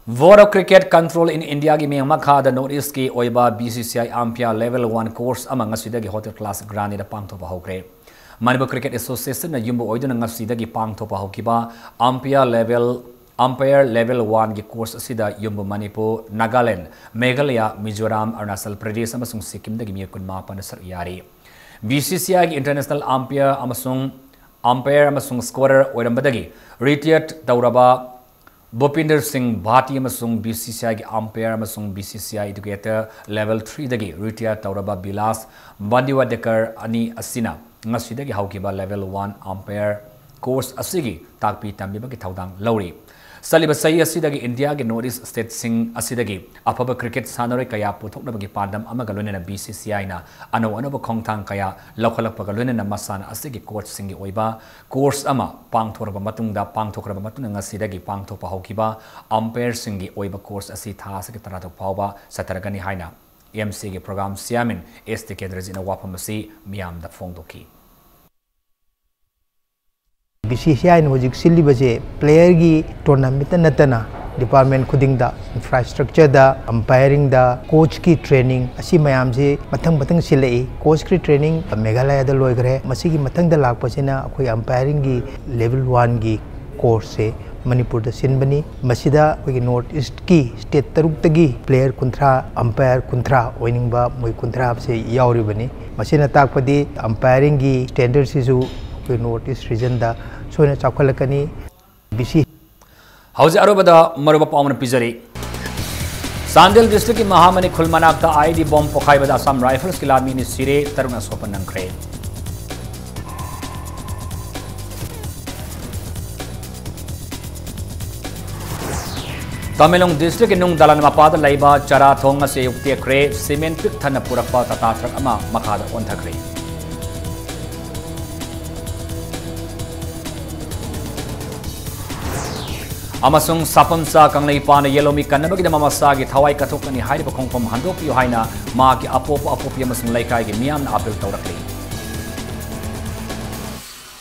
Board of Cricket Control in Indiaꯒꯤ ꯃꯤꯠꯌꯦꯡ ꯃꯈꯥꯗ North Eastꯀꯤ ꯑꯣꯏꯕ B C C I umpire level one course ꯑꯃ ꯉꯁꯤꯗꯒꯤ Hotel Class Grandꯗ ꯄꯥꯡꯊꯣꯛꯄ ꯍꯧꯈ꯭ꯔꯦ꯫ ꯃꯅꯤꯄꯨꯔ Cricket Associationꯅ ꯌꯨꯝꯕꯨ ꯑꯣꯏꯗꯨꯅ ꯉꯁꯤꯗꯒꯤ ꯄꯥꯡꯊꯣꯛꯄ ꯍꯧꯈꯤꯕ umpire level Umpire Level One ꯒꯤ course ꯑꯁꯤꯗ ꯌꯨꯝꯕꯨ ꯃꯅꯤꯄꯨꯔ, ꯅꯥꯒꯥꯂꯦꯟ, ꯃꯦꯘꯥꯂꯌꯥ, ꯃꯤꯖꯣꯔꯥꯝ, ꯑꯔꯨꯅꯥꯆꯜ ꯄ꯭ꯔꯗꯦꯁ ꯑꯃꯁꯨꯡ ꯁꯤꯛꯀꯤꯝꯗꯒꯤ ꯃꯤꯑꯣꯏ ꯀꯨꯟꯃꯥꯄꯟꯅ ꯁꯔꯨꯛ ꯌꯥꯔꯤ꯫ B C C I ꯒꯤ international umpire ꯑꯃꯁꯨꯡ umpire ꯑꯃꯁꯨꯡ scorer ꯑꯣꯏꯔꯝꯕꯗꯒꯤ retired ꯇꯧꯔꯕ ꯚꯨꯄꯤꯟꯗꯔ ꯁꯤꯡ ꯚꯥꯇꯤ ꯑꯃꯁꯨꯡ B C C I ꯒꯤ umpire ꯑꯃꯁꯨꯡ B C C I educator level three ꯗꯒꯤ retire ꯇꯧꯔꯕ ꯕꯤꯂꯥꯁ ꯕꯟꯗꯤꯋꯥꯗꯦꯀꯔ ꯑꯅꯤ ꯑꯁꯤꯅ ꯉꯁꯤꯗꯒꯤ ꯍꯧꯈꯤꯕ Level One umpire course ꯑꯁꯤꯒꯤ ꯇꯥꯛꯄꯤ ꯇꯝꯕꯤꯕꯒꯤ ꯊꯧꯗꯥꯡ ꯂꯧꯔꯤ꯫ ꯆꯠꯂꯤꯕ ꯆꯍꯤ ꯑꯁꯤꯗꯒꯤ ꯏꯟꯗꯤꯌꯥꯒꯤ North East state ꯁꯤꯡ ꯑꯁꯤꯗꯒꯤ ꯑꯐꯕ cricket ꯁꯥꯟꯅꯔꯣꯏ ꯀꯌꯥ ꯄꯨꯊꯣꯛꯅꯕꯒꯤ ꯄꯥꯟꯗꯝ ꯑꯃꯒ ꯂꯣꯏꯅꯅ B C C I ꯅ ꯑꯅꯧ ꯑꯅꯧꯕ ꯈꯣꯡꯊꯥꯡ ꯀꯌꯥ ꯂꯧꯈꯠꯂꯛꯄꯒ ꯂꯣꯏꯅꯅ ꯃꯁꯥꯟꯅ ꯑꯁꯤꯒꯤ coach ꯁꯤꯡꯒꯤ ꯑꯣꯏꯕ course ꯑꯃ ꯄꯥꯡꯊꯣꯔꯕ ꯃꯇꯨꯡꯗ, ꯄꯥꯡꯊꯣꯛꯈ꯭ꯔꯕ ꯃꯇꯨꯡꯗ ꯉꯁꯤꯗꯒꯤ ꯄꯥꯡꯊꯣꯛꯄ ꯍꯧꯈꯤꯕ umpire ꯁꯤꯡꯒꯤ ꯑꯣꯏꯕ course ꯑꯁꯤ ꯊꯥ ꯑꯁꯤꯒꯤ ꯇꯔꯥꯇꯔꯨꯛ ꯐꯥꯎꯕ ꯆꯠꯊꯔꯒꯅꯤ ꯍꯥꯏꯅ M C ꯒꯤ program chairman S ꯇꯤꯀꯦꯟꯗ꯭ꯔꯖꯤꯠꯅ ꯋꯥꯐꯝ ꯑꯁꯤ ꯃꯤꯌꯥꯝꯗ ꯐꯣꯡꯗꯣꯛꯈꯤ꯫ B C C I ꯅ ꯍꯧꯖꯤꯛ ꯁꯤꯜꯂꯤꯕꯁꯦ player ꯒꯤ tournament ꯇ ꯅꯠꯇꯅ department ꯈꯨꯗꯤꯡꯗ, infrastructure ꯗ, umpire ꯗ, coach ꯀꯤ training, ꯑꯁꯤ ꯃꯌꯥꯝꯁꯤ ꯃꯊꯪ ꯃꯊꯪ ꯁꯤꯜꯂꯛꯏ꯫ Coach ꯀꯤ training ꯃꯦꯘꯥꯂꯌꯥꯗ ꯂꯣꯏꯈ꯭ꯔꯦ꯫ ꯃꯁꯤꯒꯤ ꯃꯊꯪꯗ ꯂꯥꯛꯄꯁꯤꯅ ꯑꯩꯈꯣꯏ umpire ꯒꯤ Level One ꯒꯤ course ꯁꯦ ꯃꯅꯤꯄꯨꯔꯗ ꯁꯤꯟꯕꯅꯤ꯫ ꯃꯁꯤꯗ ꯑꯩꯈꯣꯏꯒꯤ North East ꯀꯤ state ꯇꯔꯨꯛꯇꯒꯤ player ꯀꯨꯟꯊ꯭ꯔꯥ, umpire ꯀꯨꯟꯊ꯭ꯔꯥ ꯑꯣꯏꯅꯤꯡꯕ ꯃꯣꯏ ꯀꯨꯟꯊ꯭ꯔꯥꯁꯦ ꯌꯥꯎꯔꯤꯕꯅꯤ꯫ ꯃꯁꯤꯅ ꯇꯥꯛꯄꯗꯤ umpire ꯒꯤ standard ꯁꯤꯁꯨ ꯑꯩꯈꯣꯏ North East region ꯗ ꯁꯣꯏꯅ ꯆꯥꯎꯈꯠꯂꯛꯀꯅꯤ꯫ B C ꯍꯧꯖꯤꯛ ꯑꯔꯣꯏꯕꯗ ꯃꯔꯨꯑꯣꯏꯕ ꯄꯥꯎ ꯑꯃ ꯄꯤꯖꯔꯤ꯫ ꯆꯥꯟꯗꯦꯜ district ꯀꯤ ꯃꯍꯥꯃꯅꯤ ꯈꯨꯜ ꯃꯅꯥꯛꯇ I E D bomb ꯄꯣꯈꯥꯏꯕꯗ Assam Rifles ꯀꯤ ꯂꯥꯟꯃꯤ ꯑꯅꯤ ꯁꯤꯔꯦ, ꯇꯔꯨꯛꯅ ꯑꯁꯣꯛꯄ ꯅꯪꯈ꯭ꯔꯦ꯫ ꯇꯃꯦꯡꯂꯣꯡ district ꯀꯤ ꯅꯨꯡ ꯗꯂꯥꯟ ꯃꯄꯥꯗ ꯂꯩꯕ ꯆꯔꯥ ꯊꯣꯡ ꯑꯁꯤ ꯑꯌꯨꯛ ꯇꯦꯛꯈ꯭ꯔꯦ꯫ Cement ꯄꯤꯛ ꯊꯟꯅ ꯄꯨꯔꯛꯄ Tata truck ꯑꯃ ꯃꯈꯥꯗ ꯑꯣꯟꯊꯈ꯭ꯔꯦ꯫ ꯑꯃꯁꯨꯡ ꯁꯥꯐꯝꯆꯥ ꯀꯪꯂꯩꯄꯥꯅ ꯌꯦꯜꯍꯧꯃꯤ ꯀꯟꯅꯕꯒꯤꯗꯃꯛ ꯃꯁꯥꯒꯤ ꯊꯋꯥꯏ ꯀꯠꯊꯣꯛꯀꯅꯤ ꯍꯥꯏꯔꯤꯕ ꯈꯣꯡꯐꯝ ꯍꯟꯗꯣꯛꯄꯤꯌꯨ ꯍꯥꯏꯅ ꯃꯍꯥꯛꯀꯤ ꯑꯄꯣꯛꯄ ꯑꯄꯣꯛꯄꯤ ꯑꯃꯁꯨꯡ ꯂꯩꯀꯥꯏꯒꯤ ꯃꯤꯌꯥꯝꯅ appeal ꯇꯧꯔꯛꯂꯤ꯫